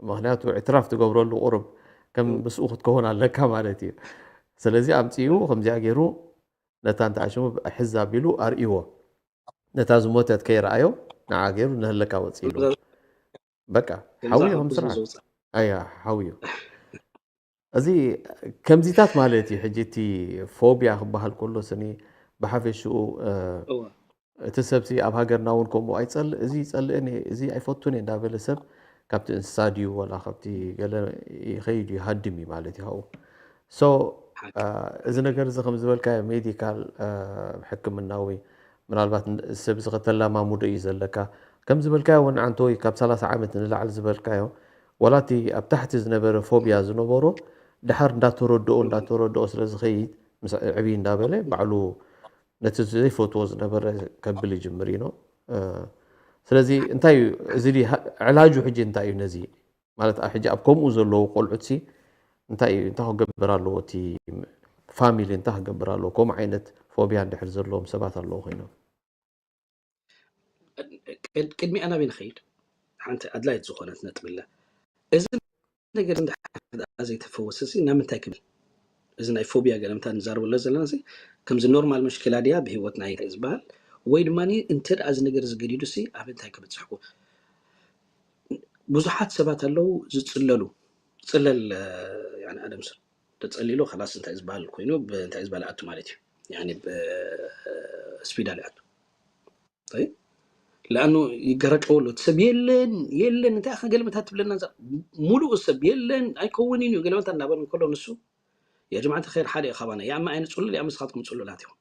ምክንያቱ እዕትራፍ ትገብረሉ ቁሩብ ከም ምስኡ ክትከውን ኣለካ ማለት እዩ ስለዚ ኣምፅኡ ከምዚኣ ገይሩ ነታ እንተ ኣሽሙ ሕዝ ኣቢሉ ኣርእዎ ነታ ዝሞተት ከይረኣዮ ንዓ ገይሩ ንህለካ ወፂሉ በቃ ሓውዮ ከም ስራሕ ኣያ ሓውዮ እዚ ከምዚታት ማለት እዩ ሕጂ እቲ ፎቢያ ክበሃል ከሎ ስኒ ብሓፈሽኡ እቲ ሰብሲ ኣብ ሃገርና እውን ከምኡ ኣይፀልእ እዚ ይፀልእን እዚ ኣይፈቱን እየ እንዳበለ ሰብ ካብቲ እንስሳ ድዩ ወላ ካብቲ ገለ ይኸይድ እዩ ሃድም እዩ ማለት እዩ ካብኡ so እዚ ነገር እዚ ከም ዝበልካዮ ሜዲካል ሕክምናዊ ምናልባት ሰብ እዚ ከተላማሙዶ እዩ ዘለካ ከም ዝበልካዮ እውን ዓንተወይ ካብ ሰላሳ ዓመት ንላዕሊ ዝበልካዮ ወላ እቲ ኣብ ታሕቲ ዝነበረ ፎቢያ ዝነበሮ ድሓር እንዳተረድኦ እንዳተረድኦ ስለ ዝኸይድ ምስ ዕብይ እንዳበለ ባዕሉ ነቲ ዘይፈትዎ ዝነበረ ከብል ይጅምር እዩ ስለዚ እንታይ እዩ እዚ ዕላጁ ሕጂ እንታይ እዩ ነዚ ማለት ኣብ ሕጂ ኣብ ከምኡ ዘለዉ ቆልዑት ሲ እንታይ እዩ እንታይ ክገብር ኣለዎ እቲ ፋሚሊ እንታይ ክገብር ኣለዎ ከምኡ ዓይነት ፎቢያ እንድሕር ዘለዎም ሰባት ኣለዉ ኮይኖም ቅድሚኣ ናበይ ንኸይድ ሓንቲ ኣድላይት ዝኾነት ነጥብላ እዚ ነገር እንድሕር ዘይተፈወሰ ናብ ምንታይ ክብል እዚ ናይ ፎቢያ ገለምታ ንዛረበሎ ዘለና ከምዚ ኖርማል መሽኪላ ድያ ብሂወት ናይ ዝበሃል ወይ ድማ እንተ እዚ ነገር ዝገዲዱ ኣብ እንታይ ክብፅሕኩ ብዙሓት ሰባት ኣለዉ ዝፅለሉ ፅለል ኣደምሱ ተፀሊሉ ከላስ እንታይ ዝበሃል ኮይኑ እንታይ ዝበሃል ኣቱ ማለት እዩ ስፒዳል ኣቱ ለኣኑ ይገረጨወሉ እቲ ሰብ የለን የለን እንታይ ኸ ገልመታት ትብለና ሙሉእ ሰብ የለን ኣይከውንን እዩ ገለመታት እናበሉ ከሎ ንሱ የጀማዓተ ኸይር ሓደ እዩ ካባና ያማ ኣይንፅሉል ያም ስኻትኩም ፅሉላት ኢኹም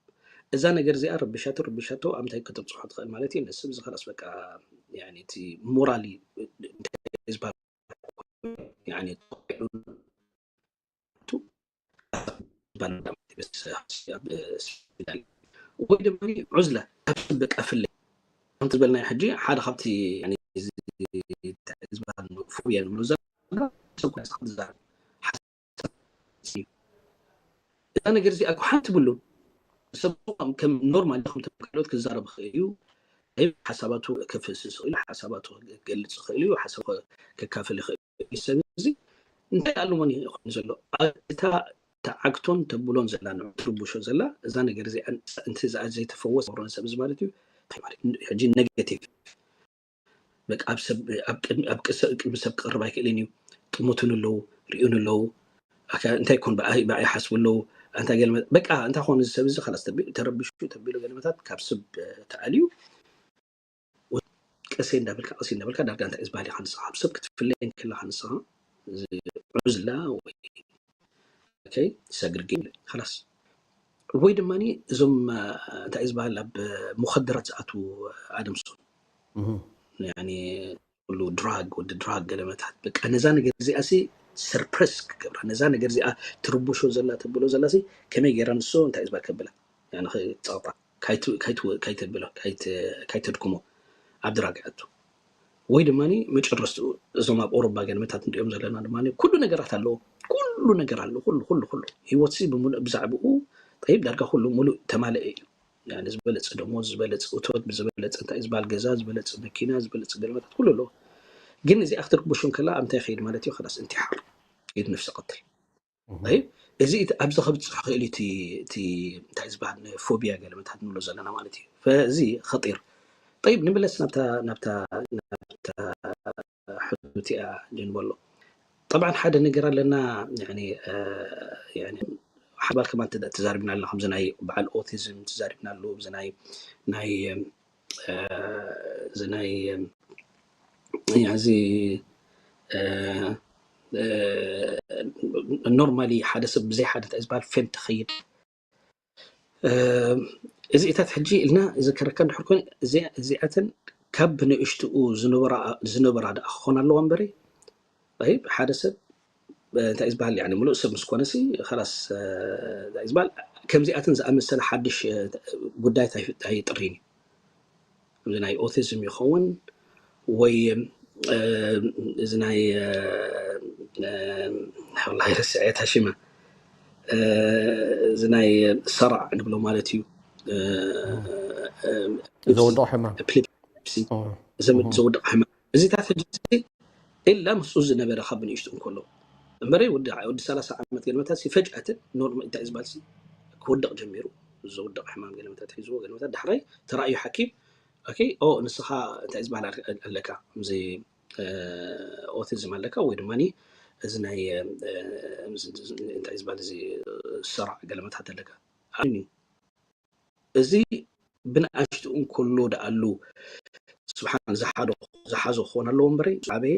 እዛ ነገር እዚኣ ረብሻቶ ረብሻቶ ኣብ እንታይ ከተብፅሖ ትኽእል ማለት እዩ ንስብ ዝኸላስ በቃ እቲ ሞራሊ ዝበሃል ወይ ድማ ዑዝለ ካብ በቃ ፍለ ከምቲ ዝበልናዮ ሕጂ ሓደ ካብቲ ዝበሃል ፎብያ ንብሎ ዘለና ሰብ ዝዛረብ ሓሳብ እዩ። እዛ ነገር እዚኣ እኮ ሓንቲ ትብሉ ሰብ ከም ኖርማል ከም ካልኦት ክዛረብ ይኽእል እዩ። ሓሳባቱ ከፍስስ ይኽእል እዩ፣ ሓሳባቱ ክገልፅ ይኽእል እዩ፣ ሓሳቡ ከካፍል ይኽእል እዩ። ሰብ እዚ እንታይ ኣለዎ ይኾን ዘሎ እታ ተዓግቶን ተብሎን ዘላ ንዑ ትርብሾ ዘላ እዛ ነገር እዚኣ እንተ ዘይተፈወስ ሮ ሰብ እዚ ማለት እዩ ሕጂ ኔጌቲቭ በቃ ኣብ ሰብ ኣብ ቅድሚ ኣብ ቅድሚ ሰብ ክቀርብ ኣይክእልን እዩ። ጥሙትን ኣለዉ፣ ሪኡን ኣለዉ። ኣካ እንታይ ኮን ብኣይ ብኣይ ሓስቡ ኣለዉ። ኣንታ ገለ በቃ እንታይ ኮን እዚ ሰብ እዚ خلاص ተቢ ተረብሹ ተቢሉ ገለመታት ካብ ሰብ ተኣልዩ ቀሰይ እንዳበልካ ቀሰይ እንዳበልካ ዳርጋ እንታይ ዝበሃል ኢኻ ንስኻ ካብ ሰብ ክትፍለይ እንከለኻ ንስኻ ዑዝላ ወይ okay segregate خلاص ወይ ድማ እዞም እንታይ ዝበሃል ኣብ ሙኸደራት ዝኣትዉ ኣደምሶም ኩሉ ድራግ ወዲ ድራግ ገለመታት በቃ ነዛ ነገር እዚኣ ሲ ሰርፕረስ ክገብራ ነዛ ነገር እዚኣ ትርብሾ ዘላ ተብሎ ዘላ ሲ ከመይ ገይራ ንሶ እንታይ ዝበሃል ከብላ ንክፀቕጣ ካይተብሎ ካይተድክሞ ኣብ ድራግ ይኣቱ ወይ ድማ መጨረስትኡ እዞም ኣብ ኦሮባ ገለመታት ንሪኦም ዘለና ድማ ኩሉ ነገራት ኣለዎ ኩሉ ነገር ኣሎ ኩሉ ኩሉ ኩሉ ህይወት ሲ ብሙሉእ ብዛዕባኡ ጠይብ ዳርጋ ኩሉ ሙሉእ ተማለአ እዩ ዝበለፀ ደሞዝ ዝበለፀ እቶት ዝበለፀ እንታይ ዝበሃል ገዛ ዝበለፀ መኪና ዝበለፀ ገለመታት ኩሉ ኣለዎ ግን እዚኣ ክትርብሹ እንከላ ኣብ እንታይ ይኸይድ ማለት እዩ ከላስ እንቲሓር ተኸይድ ነፍሲ ቀትል። እዚ ኣብዚ ከብፅሕ ክእል እዩ እቲ እንታይ ዝበሃል ፎቢያ ገለመታት ንብሎ ዘለና ማለት እዩ። እዚ ኸጢር። ጠይብ፣ ንምለስ ናብታ ናብታ ናብታ ሕቶ እቲኣ ጀንበሎ። ጠብዓን ሓደ ነገር ኣለና። ሓባል ከማን ተዛሪብና ኣለና። ከምዚ ናይ በዓል ኦቲዝም ተዛሪብና ኣለዉ። እዚ ናይ ናይ እዚ ናይ እዚ ኖርማሊ ሓደ ሰብ ብዘይ ሓደ እንታይ ዝበሃል ፌን ተኸይድ። እዚኢታት ሕጂ ኢልና ዝከረካ እንድሕር ኮይኑ እዚኣተን ካብ ብንእሽትኡ ዝነበራ ዝነበራ ደኣ ክኾና ኣለዋ እምበሪ። ጠይብ፣ ሓደ ሰብ እንታይ ዝበሃል ያኒ ምሉእ ሰብ ምስ ኮነሲ ኸላስ እንታይ ዝበሃል ከምዚኣተን ዝኣመሰለ ሓድሽ ጉዳይ ኣይጥሪን እዩ። እዚ ናይ ኦቲዝም ይኸውን ወይ እዚ ናይ ወላሂ ረስዐ ታሽማ እዚ ናይ ሰራዕ ንብሎ ማለት እዩ። ዘውድቕ ሕማም ኤፒሌፕሲ ዘውድቕ ሕማም እዚታት ሕጂ ኢላ ምስኡ ዝነበረ ካብ ንእሽቱ እንከሎ እምበረ ወዲ ሰላሳ ዓመት ገለመታት ፈጅኣትን ኖርማ እንታይ ዝበሃል ክወድቕ ጀሚሩ ዘውድቕ ሕማም ገለመታት ሒዝዎ ገለመታት ዳሕራይ ተራእዩ ሓኪም ኦኬ ኦ ንስኻ እንታይ ዝበሃል ኣለካ እዚ ኦቲዝም ኣለካ ወይ ድማ እዚ ናይ እንታይ ዝበሃል እዚ ሰራዕ ገለመታት ኣለካ እዩ። እዚ ብንኣሽቱ እንከሎ ደኣሉ ስብሓን ዝሓዞ ክኾን ኣለዎ እምበረ ዓበየ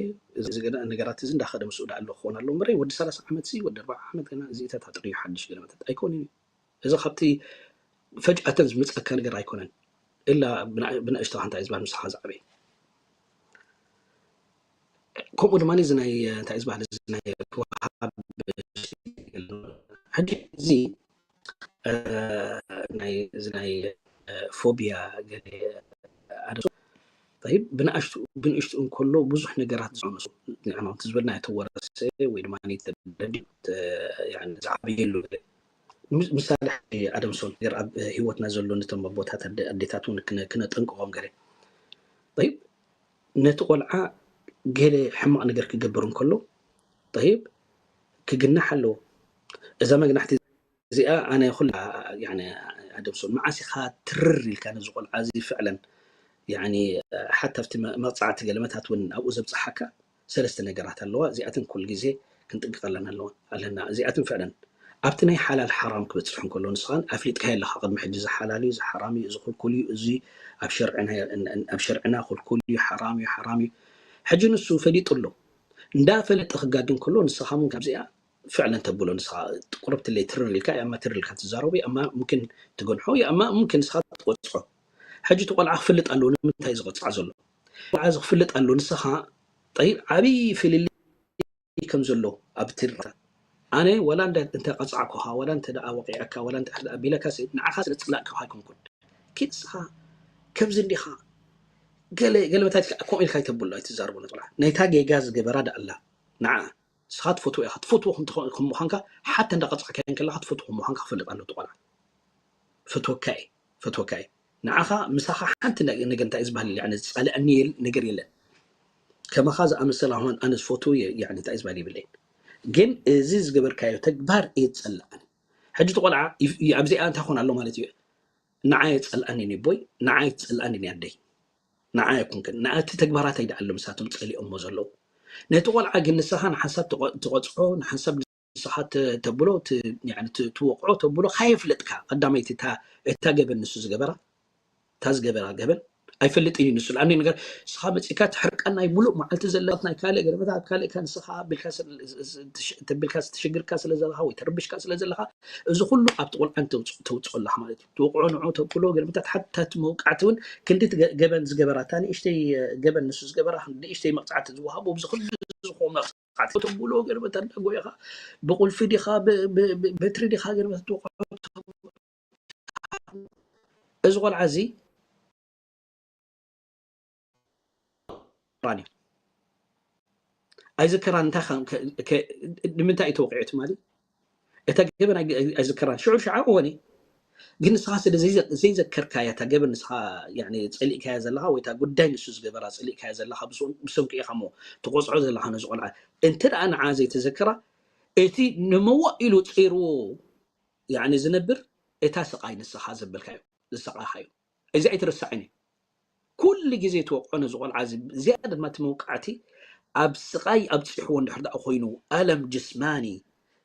ነገራት እዚ እንዳኸደ ምስኡ ደኣሉ ክኾን ኣለዎ እምበረ ወዲ ሰላሳ ዓመት ሲ ወዲ ኣርባዓ ዓመት ገና እዚኢታት ኣጥርዩ ሓድሽ ገለመታት ኣይኮንን እዩ። እዚ ካብቲ ፈጅኣተን ዝምፀካ ነገር ኣይኮነን። እላ ብንእሽቶ እንታይ ዝበሃል ምሳኻ ዝዓበየ ከምኡ ድማ እዚ ናይ እንታይ ዝበሃል እዚ ናይ ክወሃብ ሕጂ እዚ ናይ እዚ ናይ ፎቢያ ገለ ኣደ ብንእሽቱ ብንእሽቱ እንከሎ ብዙሕ ነገራት ዝነሱ ዝበልና ተወረሰ ወይ ድማ ዝዓበየሉ ምሳሌ ሓደ ኣደምሶን ነገር ኣብ ህይወትና ዘሎ ነቶም ኣቦታት ኣዴታት እውን ክነጠንቅቖም ገለ ነቲ ቆልዓ ገለ ሕማቕ ነገር ክገብር እንከሎ ጠይብ ክግናሕ ኣለዎ። እዛ መግናሕቲ እዚኣ ኣነ ኩላ ኣደምሶን መዓስ ኢኻ ትርር ኢልካ ነዚ ቆልዓ እዚ ፍዕለን ሓታ ኣብቲ መቕፃዕቲ ገለመታት እውን ኣብኡ ዘብፅሓካ ሰለስተ ነገራት ኣለዋ። እዚኣተን ኩሉ ግዜ ክንጥንቀቐለን ኣለዋ ኣለና። እዚኣተን ፍዕለን ኣብቲ ናይ ሓላል ሓራም ክበፅሕ እንከሎ ንስኻን ኣፍሊጥካ ኣለኻ ቅድሚ ሕጂ እዚ ሓላል እዩ፣ እዚ ሓራም እዩ፣ እዚ ክልኩል እዩ፣ እዚ ኣብ ሸርዕና ኣብ ሸርዕና ክልኩል እዩ፣ ሓራም እዩ፣ ሓራም እዩ። ሕጂ ንሱ ፈሊጡ ኣሎ። እንዳፈለጠ ክጋግን ከሎ ንስኻ እውን ካብዚኣ ፍዕለን ተብሎ ንስኻ ቁርብትለይ ትርር ኢልካ ያማ ትርር ኢልካ ትዛረቡ ያማ ሙምኪን ትገንሖ ያማ ሙምኪን ንስኻ ትቆፅዖ። ሕጂ እቲ ቆልዓ ክፍልጥ ኣለዎ ንምንታይ ዝቆፅዓ ዘሎ ቆልዓ እዚ ክፍልጥ ኣሎ ንስኻ ጠይብ ዓብዪ ፍልልይ ከም ዘሎ ኣብ ትርታ ኣነ ወላ እንተ ቀፃዕኩኻ ወላ እንተ ደኣ ወቂዐካ ወላ እንተ ደኣ ቢለካ ንዓኻ ስለ ፅላእካ ኣይኮንኩን ኪድ ንስኻ ከምዚ እንዲኻ ገለ ገለ መታት ከምኡ ኢልካ ይተብሎ ኣይትዛርቦ ነጥላ ናይታ ጌጋ ዝገበራ ደኣ ኣላ ንዓ ንስኻ ትፈትዎ ኢኻ ትፈትዎ ከም ምዃንካ ሓተ እንዳቐፃዕካዮ ከለኻ ትፈትዎ ከም ምዃንካ ክፈልጥ ኣሎ ቆልዓ ፈትወካ እየ ፈትወካ እየ ንዓኻ ምሳኻ ሓንቲ ነገር እንታይ ዝበሃል ዝፀልአኒ ነገር የለን ከማኻ ዝኣመሰለ ኣሁን ኣነ ዝፈትዎ እንታይ ዝበሃል የብለይን ግን እዚ ዝገበርካዮ ተግባር እየ ዝፀልኣኒ ሕጂ ትቆልዓ ኣብዚኣ እንታይ ኾን ኣሎ ማለት እዩ ንዓ የፀልኣኒ ቦይ ንዓ የፀልኣኒ ኣደይ ንዓ ኣይኮንክን ንኣቲ ተግባራተይ ደኣ ኣሎ ምሳቶም ፀሊኦሞ ዘለዉ ነቲ ቆልዓ ግን ንስኻ ንሓንሳብ ትቆፅዖ ንሓንሳብ ንስኻ ተብሎ ትወቕዖ ተብሎ ካየፍለጥካ ቀዳመይቲ እታ ገበን ንሱ ዝገበራ እታ ዝገበራ ገበን ኣይፈልጥን እዩ ንሱ ለኣኒ ነገር ንስኻ መፂእካ ትሕርቀን ናይ ሙሉእ መዓልቲ ዘለካ ናይ ካልእ ገለመታት ኣብ ካልእካ ንስኻ ተቢልካ ትሽግርካ ስለ ዘለኻ ወይ ተርብሽካ ስለ ዘለኻ እዚ ኩሉ ኣብቲ ቆልዓ ተውፅኦ ኣለኻ ማለት እዩ ትወቕዖ ንዑ ተብሎ ገለመታት ሓታ እቲ መውቃዕቲ እውን ክንዲ ገበን ዝገበራ እታ ንእሽተይ ገበን ንሱ ዝገበራ ክንዲ ንእሽተይ መቕፃዕቲ ዝወሃቦ ብዚ ኩሉ ዝኾ መቕፃዕቲ ተብሎ ገለመታት እንዳጎየኻ ብቁልፊ ዲኻ በትሪ ዲኻ ገለመታት ትወቕዖ እዚ ቆልዓ እዚ ኣይዝከራን እንታይ ንምንታይ እዩ ተወቂዑ ትማሊ እታ ገበን ኣይዝከራን ሽዑ ሸዓ እወኒ ግን ንስኻ ስለ ዘይዘከርካያ እታ ገበን ንስኻ ፀሊእካያ ዘለኻ ወይ እታ ጉዳይ ንሱ ዝገበራ ፀሊእካያ ዘለኻ ብሰንኩ ኢኻ ሞ ትቆፅዖ ዘለኻ ነዚ ቆልዓ እንተ ደኣ ንዓ ዘይተዘከራ እቲ ንመዋእ ኢሉ ጸይርዎ ያኒ ዝነብር እታ ስቓይ ንስኻ ዘበልካዮ ዝሰቓኻዮ እዚ ኣይትረሳዕን እዩ። ኩሉ ግዜ ትወቕዖ ነዚ ቆልዓ እዚ ዝያዳ ድማ እቲ መውቃዕቲ ኣብ ስቓይ ኣብፂሕዎ እንድሕር ደኣ ኮይኑ ኣለም ጅስማኒ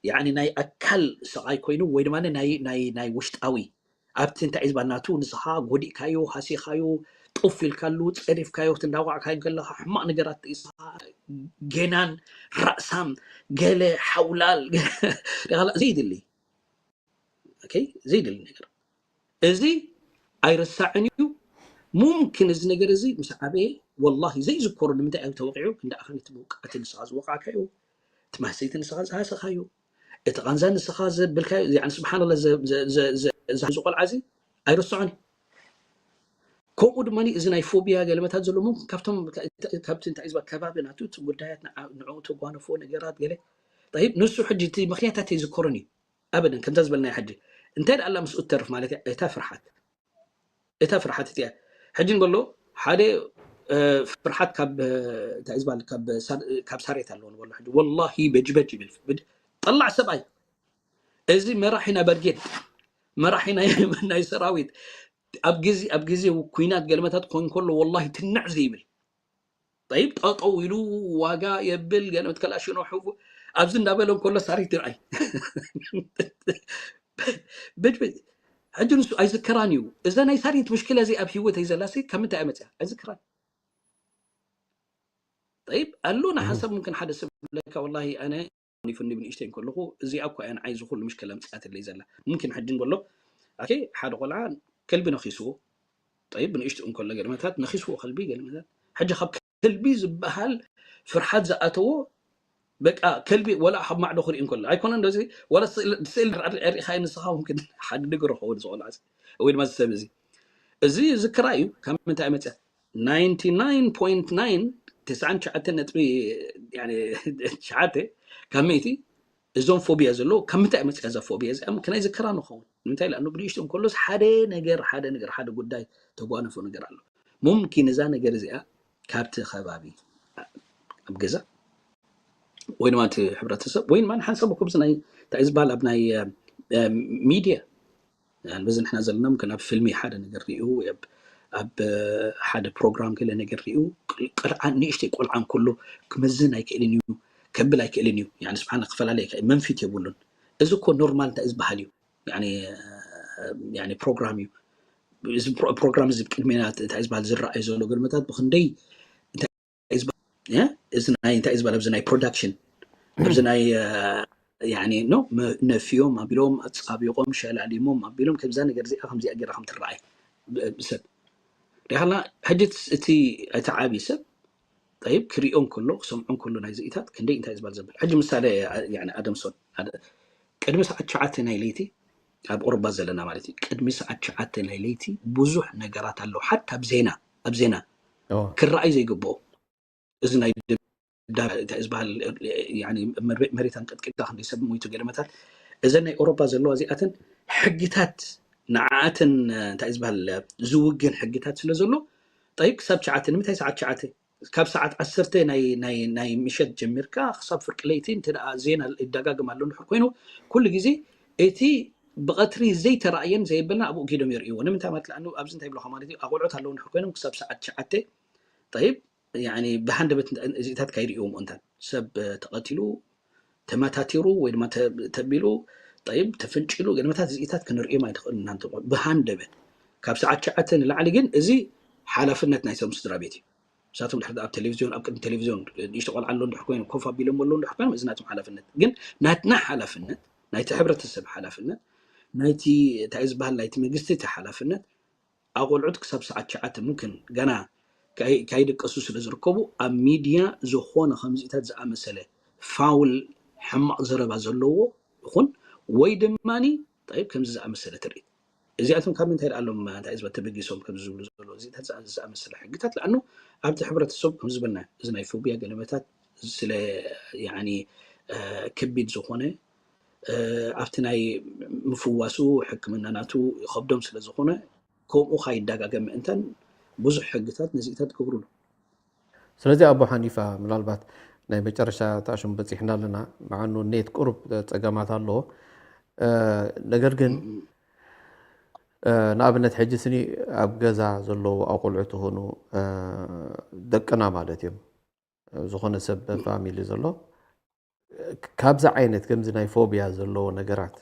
ያኒ ናይ ኣካል ስቓይ ኮይኑ ወይ ድማ ናይ ናይ ናይ ውሽጣዊ ኣብቲ እንታይ ዝበሃል ናቱ ንስኻ ጎዲእካዮ ሃሲኻዮ ጡፍ ኢልካሉ ፀሪፍካዮ እንዳዋዕካዮ ከለካ ሕማቕ ነገራት ንስኻ ጌናን ራእሳም ገለ ሓውላል ዘይድሊ ዘይድሊ ነገር እዚ ኣይረሳዕን እዩ። ሙምኪን እዚ ነገር እዚ ምስ ዓበየ ወላሂ ዘይዝከሮ ንምንታይ እዩ ተወቂዑ ክንዲ ኣኸን እቲ መውቃዕቲ ንስኻ ዝወቃዕካዮ እቲ ማህሰይቲ ንስኻ ዝሃሰኻዮ እቲ ቃንዛ ንስኻ ዘብልካዮ ስብሓንላ እዚ ቆልዓ እዚ ኣይረስዖን እዩ። ከምኡ ድማ እዚ ናይ ፎቢያ ገለመታት ዘሎ ሙምኪን ካብቶም ካብቲ እንታይ ዝበ ከባቢ ናቱ እቲ ጉዳያት ንዕኡ ተጓነፎ ነገራት ገለ ይብ ንሱ ሕጂ እቲ ምክንያታት ኣይዝከሮን እዩ ኣበደን ከምዛ ዝበልናዮ ሕጂ እንታይ ደኣ ኣላ ምስኡ ትተርፍ ማለት እያ እታ ፍርሓት እታ ፍርሓት እቲያ ሕጂ ንበሎ ሓደ ፍርሓት ካብ እንታይ ዝበሃል ካብ ሳሬት ኣለዎ ንበሎ ሕጂ ወላሂ በጅበጅ ይብል ጠላዕ ሰብኣይ እዚ መራሒ ናይ በርጌድ መራሒ ናይ ሰራዊት ኣብ ግዜ ኣብ ግዜ ኩናት ገለመታት ኮን ከሎ ወላሂ ትንዕ ዘይብል ጠይብ ጠጠው ኢሉ ዋጋ የብል ገለ መትከል ኣሽኖ ሕቡ ኣብዚ እንዳበለ እንከሎ ሳሪት ይርኣይ በጅ ሕጂ ንሱ ኣይዝከራን እዩ እዛ ናይ ሳሪት ምሽክለ እዚ ኣብ ህይወት ኣይዘላሲ ካብ ምንታይ እያ መፅያ ኣይዝከራን ጠይብ ኣሎ ንሓንሳብ ምምክን ሓደ ሰብ ለካ ወላሂ ኣነ ኒፉኒ ብንእሽተይ እንከለኹ እዚኣ እኳ እያ ንዓይ ዝኹሉ ምሽክለ ምፅያትለይ ዘላ ምምክን ሕጂ እንበሎ ኣኬ ሓደ ቆልዓ ከልቢ ነኺስዎ ጠይብ ብንእሽቱ እንከሎ ገለመታት ነኺስዎ ከልቢ ገለመታት ሕጂ ካብ ከልቢ ዝበሃል ፍርሓት ዝኣተዎ በቃ ከልቢ ወላ ካብ ማዕዶ ክርኢ እንከሎ ኣይኮነ እንደዚ ወላ ስእል ርኢኻዮ ንስኻ ምምክን ሓደ ነገር ክኸውን ዝቆልዓ ወይ ድማ ዝሰብ እዚ እዚ ዝክራ እዩ ካብ ምንታይ መፅያ ናይንቲ ናይን ፖይንት ናይን ትስዓን ትሽዓተን ነጥቢ ትሽዓተ ካብ ሚእቲ እዞም ፎቢያ ዘለዎ ካብ ምንታይ መፅያ እዛ ፎቢያ እዚኣ ምክናይ ዝከራ ንኸውን ንምንታይ ላኣኑ ብንእሽቶ እንከሎስ ሓደ ነገር ሓደ ነገር ሓደ ጉዳይ ተጓነፎ ነገር ኣሎ ሙምኪን እዛ ነገር እዚኣ ካብቲ ከባቢ ኣብ ገዛ ወይ ድማ እቲ ሕብረተሰብ ወይ ድማ ሓንሳብ ኮብዚ ናይ እንታይ ዝበሃል ኣብ ናይ ሚድያ በዚ ንሕና ዘለና ምክን ኣብ ፊልሚ ሓደ ነገር ሪኡ ኣብ ሓደ ፕሮግራም ገለ ነገር ሪኡ ቆልዓ ንእሽተይ ቆልዓ እንከሎ ክመዝን ኣይክእልን እዩ ከብል ኣይክእልን እዩ ስብሓን ክፈላለ መንፊት የብሉን እዚ እኮ ኖርማል እንታይ ዝበሃል እዩ ፕሮግራም እዩ እዚ ፕሮግራም እዚ ቅድሜና እንታይ ዝበሃል ዝረኣዩ ዘሎ ግርመታት ብክንደይ እዚ ናይ እንታይ ዝበል ኣብዚ ናይ ፕሮዳክሽን ኣብዚ ናይ ኖ ነፍዮም ኣቢሎም ኣፃቢቆም ሸላሊሞም ኣቢሎም ከምዛ ነገር እዚኣ ከምዚኣ ገይራ ከም ትረኣይ ብሰብ ሪኻልና ሕጂ እቲ እቲ ዓብዪ ሰብ ጠይብ ክሪኦ እንከሎ ክሰምዖ እንከሎ ናይ ዝኢታት ክንደይ እንታይ ዝበል ዘብል ሕጂ ምሳሌ ኣደምሶን ቅድሚ ሰዓት ትሽዓተ ናይ ለይቲ ኣብ ኦሮባ ዘለና ማለት እዩ ቅድሚ ሰዓት ትሽዓተ ናይ ለይቲ ብዙሕ ነገራት ኣለዉ ሓታ ኣብ ዜና ኣብ ዜና ክረኣዩ ዘይግብኦ እዚ ናይ እንታይ ዝበሃል መሬት ኣንቀጥቂጥካ ክንደይ ሰብ ሞይቱ ገለመታት እዘን ናይ ኤውሮፓ ዘለዋ እዚኣተን ሕግታት ንዓኣተን እንታይ ዝበሃል ዝውግን ሕግታት ስለ ዘሎ ጠይብ ክሳብ ትሽዓተ ንምንታይ ሰዓት ትሽዓተ ካብ ሰዓት ዓሰርተ ናይ ምሸት ጀሚርካ ክሳብ ፍርቂ ለይቲ እንተ ዜና ይደጋግም ኣሎ እንድሕር ኮይኑ ኩሉ ግዜ እቲ ብቐትሪ ዘይተራእየን ዘየበልና ኣብኡ ኪዶም የርእይዎ ንምንታይ ማለት ለኣኑ ኣብዚ እንታይ ብለኻ ማለት እዩ ኣቆልዑት ኣለዉ እንድሕር ኮይኖም ክሳብ ሰዓት ትሽዓተ ጠይብ ብሃንደበት እዚኢታት ካይርእይዎም እንተን ሰብ ተቐቲሉ ተመታቲሩ ወይ ድማ ተቢሉ ጠይብ ተፍንጭሉ ገለመታት እዚኢታት ክንርእዮም ኣይንኽእል እናንተ ብሃንደበት ካብ ሰዓት ትሽዓተ ንላዕሊ ግን እዚ ሓላፍነት ናይቶም ስድራ ቤት እዩ ንሳቶም ድሕር ኣብ ቴሌቪዝዮን ኣብ ቅድሚ ቴሌቪዝዮን ንእሽቶ ቆልዓ ኣሎ እንድሕር ኮይኑ ኮፍ ኣቢሎም ኣለዉ እንድሕር ኮይኖም እዚ ናቶም ሓላፍነት ግን ናትና ሓላፍነት ናይቲ ሕብረተሰብ ሓላፍነት ናይቲ እንታይ ዝበሃል ናይቲ መንግስቲ እቲ ሓላፍነት ኣቆልዑት ክሳብ ሰዓት ትሽዓተ ሙምክን ገና ካይድቀሱ ስለ ዝርከቡ ኣብ ሚድያ ዝኾነ ከምዚታት ዝኣመሰለ ፋውል ሕማቕ ዘረባ ዘለዎ ይኹን ወይ ድማ ጠይብ ከምዚ ዝኣመሰለ ትርኢት እዚኣቶም ካብ ምንታይ ደኣሎም እንታይ ዝበ ተበጊሶም ከም ዝብሉ ዘሎ እዚታት ዝኣመሰለ ሕግታት ለኣኑ ኣብቲ ሕብረተሰብ ከም ዝበልና እዚ ናይ ፎቢያ ገለመታት ስለ ከቢድ ዝኾነ ኣብቲ ናይ ምፍዋሱ ሕክምና ናቱ ይኸብዶም ስለ ዝኾነ ከምኡ ካይዳጋገም ምእንታን ብዙሕ ሕግታት ነዚኢታት ትገብሩሉ ስለዚ ኣቦ ሓኒፋ ምናልባት ናይ መጨረሻ ታሽም በፂሕና ኣለና። መዓኑ ኔት ቁሩብ ፀገማት ኣለዎ። ነገር ግን ንኣብነት ሕጂ ስኒ ኣብ ገዛ ዘለዉ ኣቆልዑ ትኾኑ ደቅና ማለት እዮም፣ ዝኾነ ሰብ ፋሚሊ ዘሎ ካብዚ ዓይነት ከምዚ ናይ ፎቢያ ዘለዎ ነገራት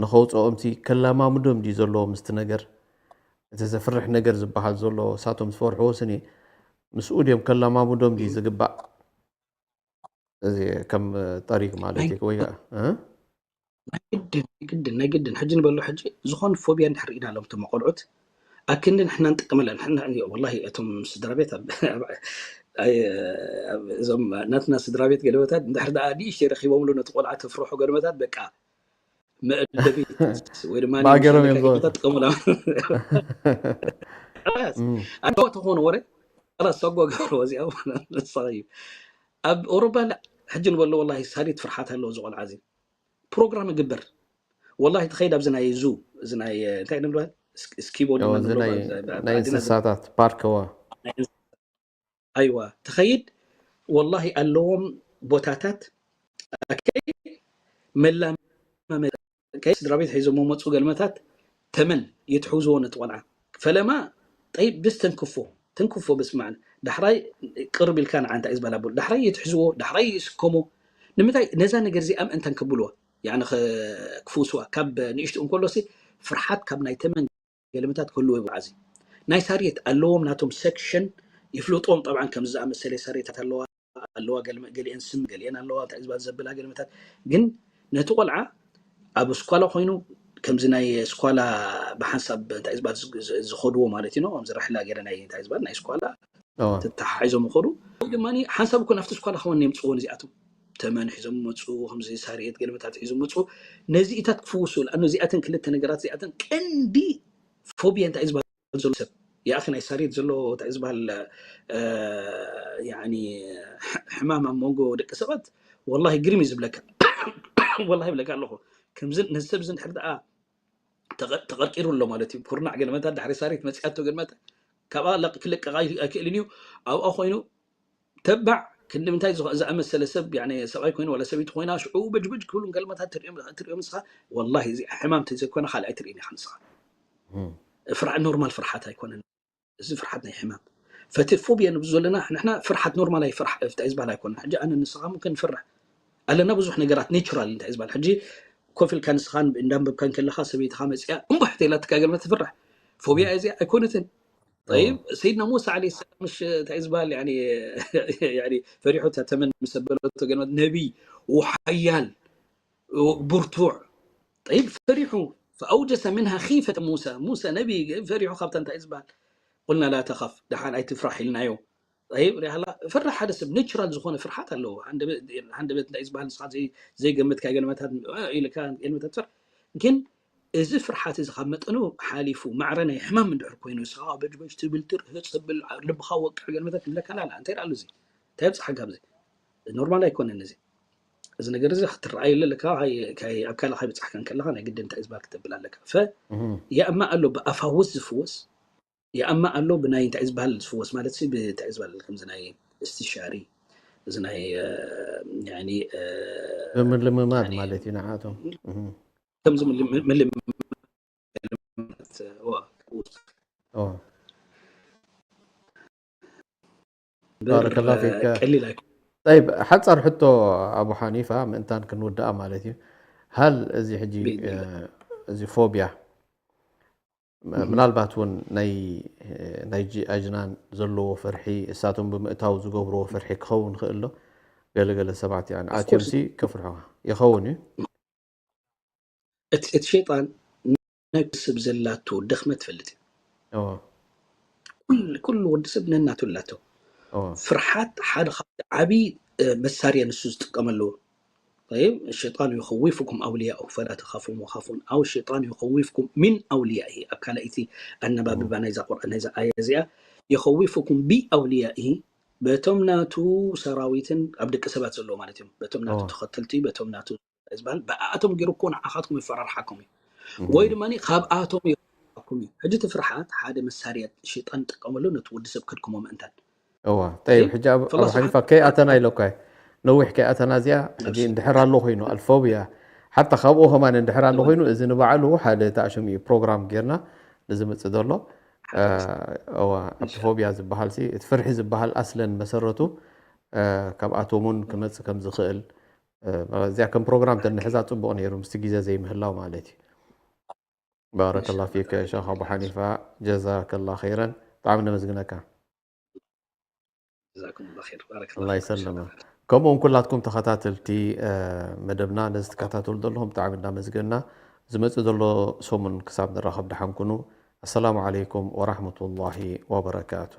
ንኸውፅኦም ሲ ከላማምዶም ድዩ ዘለዎ ምስቲ ነገር፣ እቲ ዘፍርሕ ነገር ዝበሃል ዘሎ እሳቶም ዝፈርሕዎ ስኒ ምስኡ ድዮም ከላማምዶም ድዩ ዝግባእ? እዚ ከም ጠሪግ ማለት እዩ ወይ ከዓ ናይ ግድን ናይ ግድን ናይ ግድን ሕጂ ንበሎ ሕጂ ዝኾን ፎቢያ እንድሕር ርኢና ኣሎም እቶም ቆልዑት ኣክንዲ ንሕና ንጥቀመላ ንሕና ወላ እቶም ስድራ ቤት እዞም ናትና ስድራ ቤት ገለመታት እንድሕር ደኣ ንእሽተይ ረኪቦምሉ ነቲ ቆልዓ ተፍርሑ ገለመታት በቃ መእደቢት ወይ ድማ ብሃገሮም እዮም ጥቀሙላ ተኾነ ወረ ሰጎ ገርዎ እዚኣ ንስኻ እዩ ኣብ ኦሮባ ሕጂ ንበሎ ወላ ሳሪት ፍርሓት ኣለዎ ዝቆልዓ እዚ ፕሮግራም ይግበር ወላ ተኸይድ ኣብዚ ናይ ዙ እዚ ናይ እንታይ ንብሃል ስኪቦ ናይ እንስሳታት ፓርክ ዋ ኣይዋ ተኸይድ ወላ ኣለዎም ቦታታት መላመ ስድራ ቤት ሒዞም መፁ ገልመታት ተመን የትሕውዝዎ ነቲ ቆልዓ ፈለማ ጠይብ ብስ ተንክፎ ተንክፎ ብስማዕ ዳሕራይ ቅርብ ኢልካ ንዓ እንታይ ዝበላ ቡል ዳሕራይ የትሕዝዎ ዳሕራይ ይስከሞ ንምንታይ ነዛ ነገር እዚኣ ምእንታን ክብልዋ ያኒ ክፍውስዋ ካብ ንእሽትኡ እንከሎ ሲ ፍርሓት ካብ ናይ ተመን ገለመታት ክህልዎ ይብሉ ዓዚ ናይ ሳርየት ኣለዎም ናቶም ሴክሽን ይፍልጦም ጠብዓን ከምዚ ዝኣመሰለ ሳርየታት ኣለዋ ኣለዋ ገሊአን ስም ገሊአን ኣለዋ እንታይ ዝበሃል ዘብላ ገለመታት ግን ነቲ ቆልዓ ኣብ ስኳላ ኮይኑ ከምዚ ናይ ስኳላ ብሓንሳብ እንታይ ዝበሃል ዝኸድዎ ማለት እዩ ከምዚ ርሕላ ገለ ናይ እንታይ ዝበሃል ናይ ስኳላ ተተሓሒዞም ይኸዱ ወይ ድማ ሓንሳብ እኮ ናብቲ ስኳላ ከወን የምፅዎ ነዚኣቶም ተመን ሒዞም መፁ ከምዚ ሳርየት ገለመታት ሒዞም መፁ ነዚኢታት ክፍውሱ ለኣኑ እዚኣተን ክልተ ነገራት እዚኣተን ቀንዲ ፎቢያ እንታይ ዝበሃል ዘሎ ሰብ ያኣኺ ናይ ሳርየት ዘሎ እንታይ ዝበሃል ሕማም ኣብ መንጎ ደቂ ሰባት ወላ ግርም እዩ ዝብለካ ወላ ይብለካ ኣለኹ ከምዚ ነዚ ሰብ እዚ እንድሕር ደኣ ተቐርቂሩ ኣሎ ማለት እዩ ኩርናዕ ገለመታት ድሕሪ ሳሪት መፅያቶ ገለመታት ካብኣ ክልቀቕ ኣይክእልን እዩ ኣብኣ ኮይኑ ተባዕ ክንዲ ምንታይ ዝኣመሰለ ሰብ ሰብኣይ ኮይኑ ዋላ ሰበይቲ ኮይና ሽዑ በጅበጅ ክብሉ ገለመታት ትሪኦም ንስኻ ወላ እዚ ሕማም ተዘይኮነ ካልእ ኣይትርእን ኢኻ ንስኻ ፍርሓት ኖርማል ፍርሓት ኣይኮነን እዚ ፍርሓት ናይ ሕማም ፈቲ ፎብያ ንብሉ ዘለና ንሕና ፍርሓት ኖርማል ኣይ ፍርሕ እንታይ ዝበሃል ኣይኮነን ሕጂ ኣነ ንስኻ ምክን ፍርሕ ኣለና ብዙሕ ነገራት ኔቹራል እንታይ ዝበሃል ሕጂ ኮፍ ኢልካ ንስኻን እንዳንበብካን ከለኻ ሰበይትኻ መፅያ እምባሕ ተይላትካ ገልመ ትፍራሕ ፎብያ እዚ ኣይኮነትን طيب سيدنا موسى عليه السلام مش እንታይ ዝበሃል ፈሪሑ ተመን ምስ ኣበለቶ ገልመ ነቢይ ወሓያል ብርቱዕ طيب ፈሪሑ فأوجس منها خيفة موسى موسى ነቢ ፈሪሑ ካብታ እንታይ ዝበሃል قلنا لا تخف ደሓን ኣይትፍራሕ ኢልናዮ طيب ሪሃላ ፍራሕ ሓደ ሰብ ኔቹራል ዝኾነ ፍርሓት ኣለዎ ሃንደበት እንታይ ዝበሃል ንስኻ ዘይገመትካ ገልመታት ኢልካ ገልመታት ትፈር ግን እዚ ፍርሓት እዚ ካብ መጠኑ ሓሊፉ ማዕረ ናይ ሕማም እንድሕር ኮይኑ ንስኻ በጅበጅ ትብል ትርህ ትብል ልብኻ ወቅዕ ገልመታት ይብለካ ላላ እንታይ ኣሉ እዚ እንታይ ኣብፅሓካ ኣብዚ ኖርማል ኣይኮነን እዚ እዚ ነገር እዚ ክትረኣዩ ኣለካ ኣብ ካላ ከይበፅሕካ ከለካ ናይ ግድን እንታይ ዝበሃል ክተብል ኣለካ ፈ ያእማ ኣሎ ብኣፋውስ ዝፍወስ ያእማ ኣሎ ብናይ እንታይ ዝበሃል ዝፍወስ ማለት ሲ ብታይ ዝበሃል ከምዚ ናይ እስትሻሪ እዚ ናይ ብምልምማድ ማለት እዩ ንዓቶም ከምዚ ምልምማድ ሓፃር ሕቶ ኣቡ ሓኒፋ ምእንታን ክንውድኣ ማለት እዩ ሃል እዚ ሕጂ እዚ ፎብያ ምናልባት እውን ናይ ኣጅናን ዘለዎ ፍርሒ እሳቶም ብምእታው ዝገብርዎ ፍርሒ ክኸውን ክእል ዶ ገለገለ ሰባት ኣትዮም ሲ ክፍርሑ ይኸውን እዩ እቲ ሸይጣን ናይ ሰብ ዘላቶ ድኽመት ትፈልጥ እዩ ኩሉ ወዲ ሰብ ነናቱ ኣላቶ ፍርሓት ሓደ ካብ ዓብዪ መሳርያ ንሱ ዝጥቀመሉ طيب الشيطان يخوفكم أولياءه فلا تخافوهم وخافون أو الشيطان يخوفكم من أوليائه ኣብ ካልኣይቲ ኣነባብባ ናይዛ ቁርኣን ናይዛ ኣያ እዚኣ يخوفكم بأوليائه በቶም ናቱ ሰራዊትን ኣብ ደቂ ሰባት ዘለዎ ማለት እዮም በቶም ናቱ ተኸተልቲ በቶም ናቱ ዝበሃል ብኣቶም ገይሩ እኮ ንዓኻትኩም ይፈራርሓኩም እዩ ወይ ድማ ካብኣቶም ይረኩም እዩ ሕጂ እቲ ፍርሓት ሓደ መሳርያ ሽጣን ጥቀመሉ ነቲ ወዲ ሰብ ከድክሞ ምእንታን እዋ ጠይብ ሕጂ ኣብ ሓኒፋ ከይ ኣተና ኢለኳ ነዊሕ ከይኣተና እዚኣ ሕጂ እንድሕር ኣሎ ኮይኑ ኣልፎብያ ሓታ ካብኡ ከማን እንድሕር ኣሎ ኮይኑ እዚ ንባዕሉ ሓደ ተኣሽም እዩ ፕሮግራም ጌርና ንዝምፅእ ዘሎ ኣብቲ ፎብያ ዝበሃል እቲ ፍርሒ ዝበሃል ኣስለን መሰረቱ ካብኣቶም እውን ክመፅእ ከም ዝኽእል እዚኣ ከም ፕሮግራም ተንሕዛ ፅቡቕ ነይሩ ምስቲ ግዜ ዘይምህላው ማለት እዩ ባረከላ ፊክ ሸኽ ኣቡ ሓኒፋ ጀዛከላ ኸይረን ብጣዕሚ ነመስግነካ ጀዛኩም ላ ር ላ ይሰለመ ከምኡውን ኩላትኩም ተኸታተልቲ መደብና ነዚ ትከታተሉ ዘለኹም ብጣዕሚ እናመስገና ዝመፅእ ዘሎ ሰሙን ክሳብ ንራኸብ ደሓንኩኑ ኣሰላሙ ዓለይኩም ወራሕመቱላሂ ወበረካቱ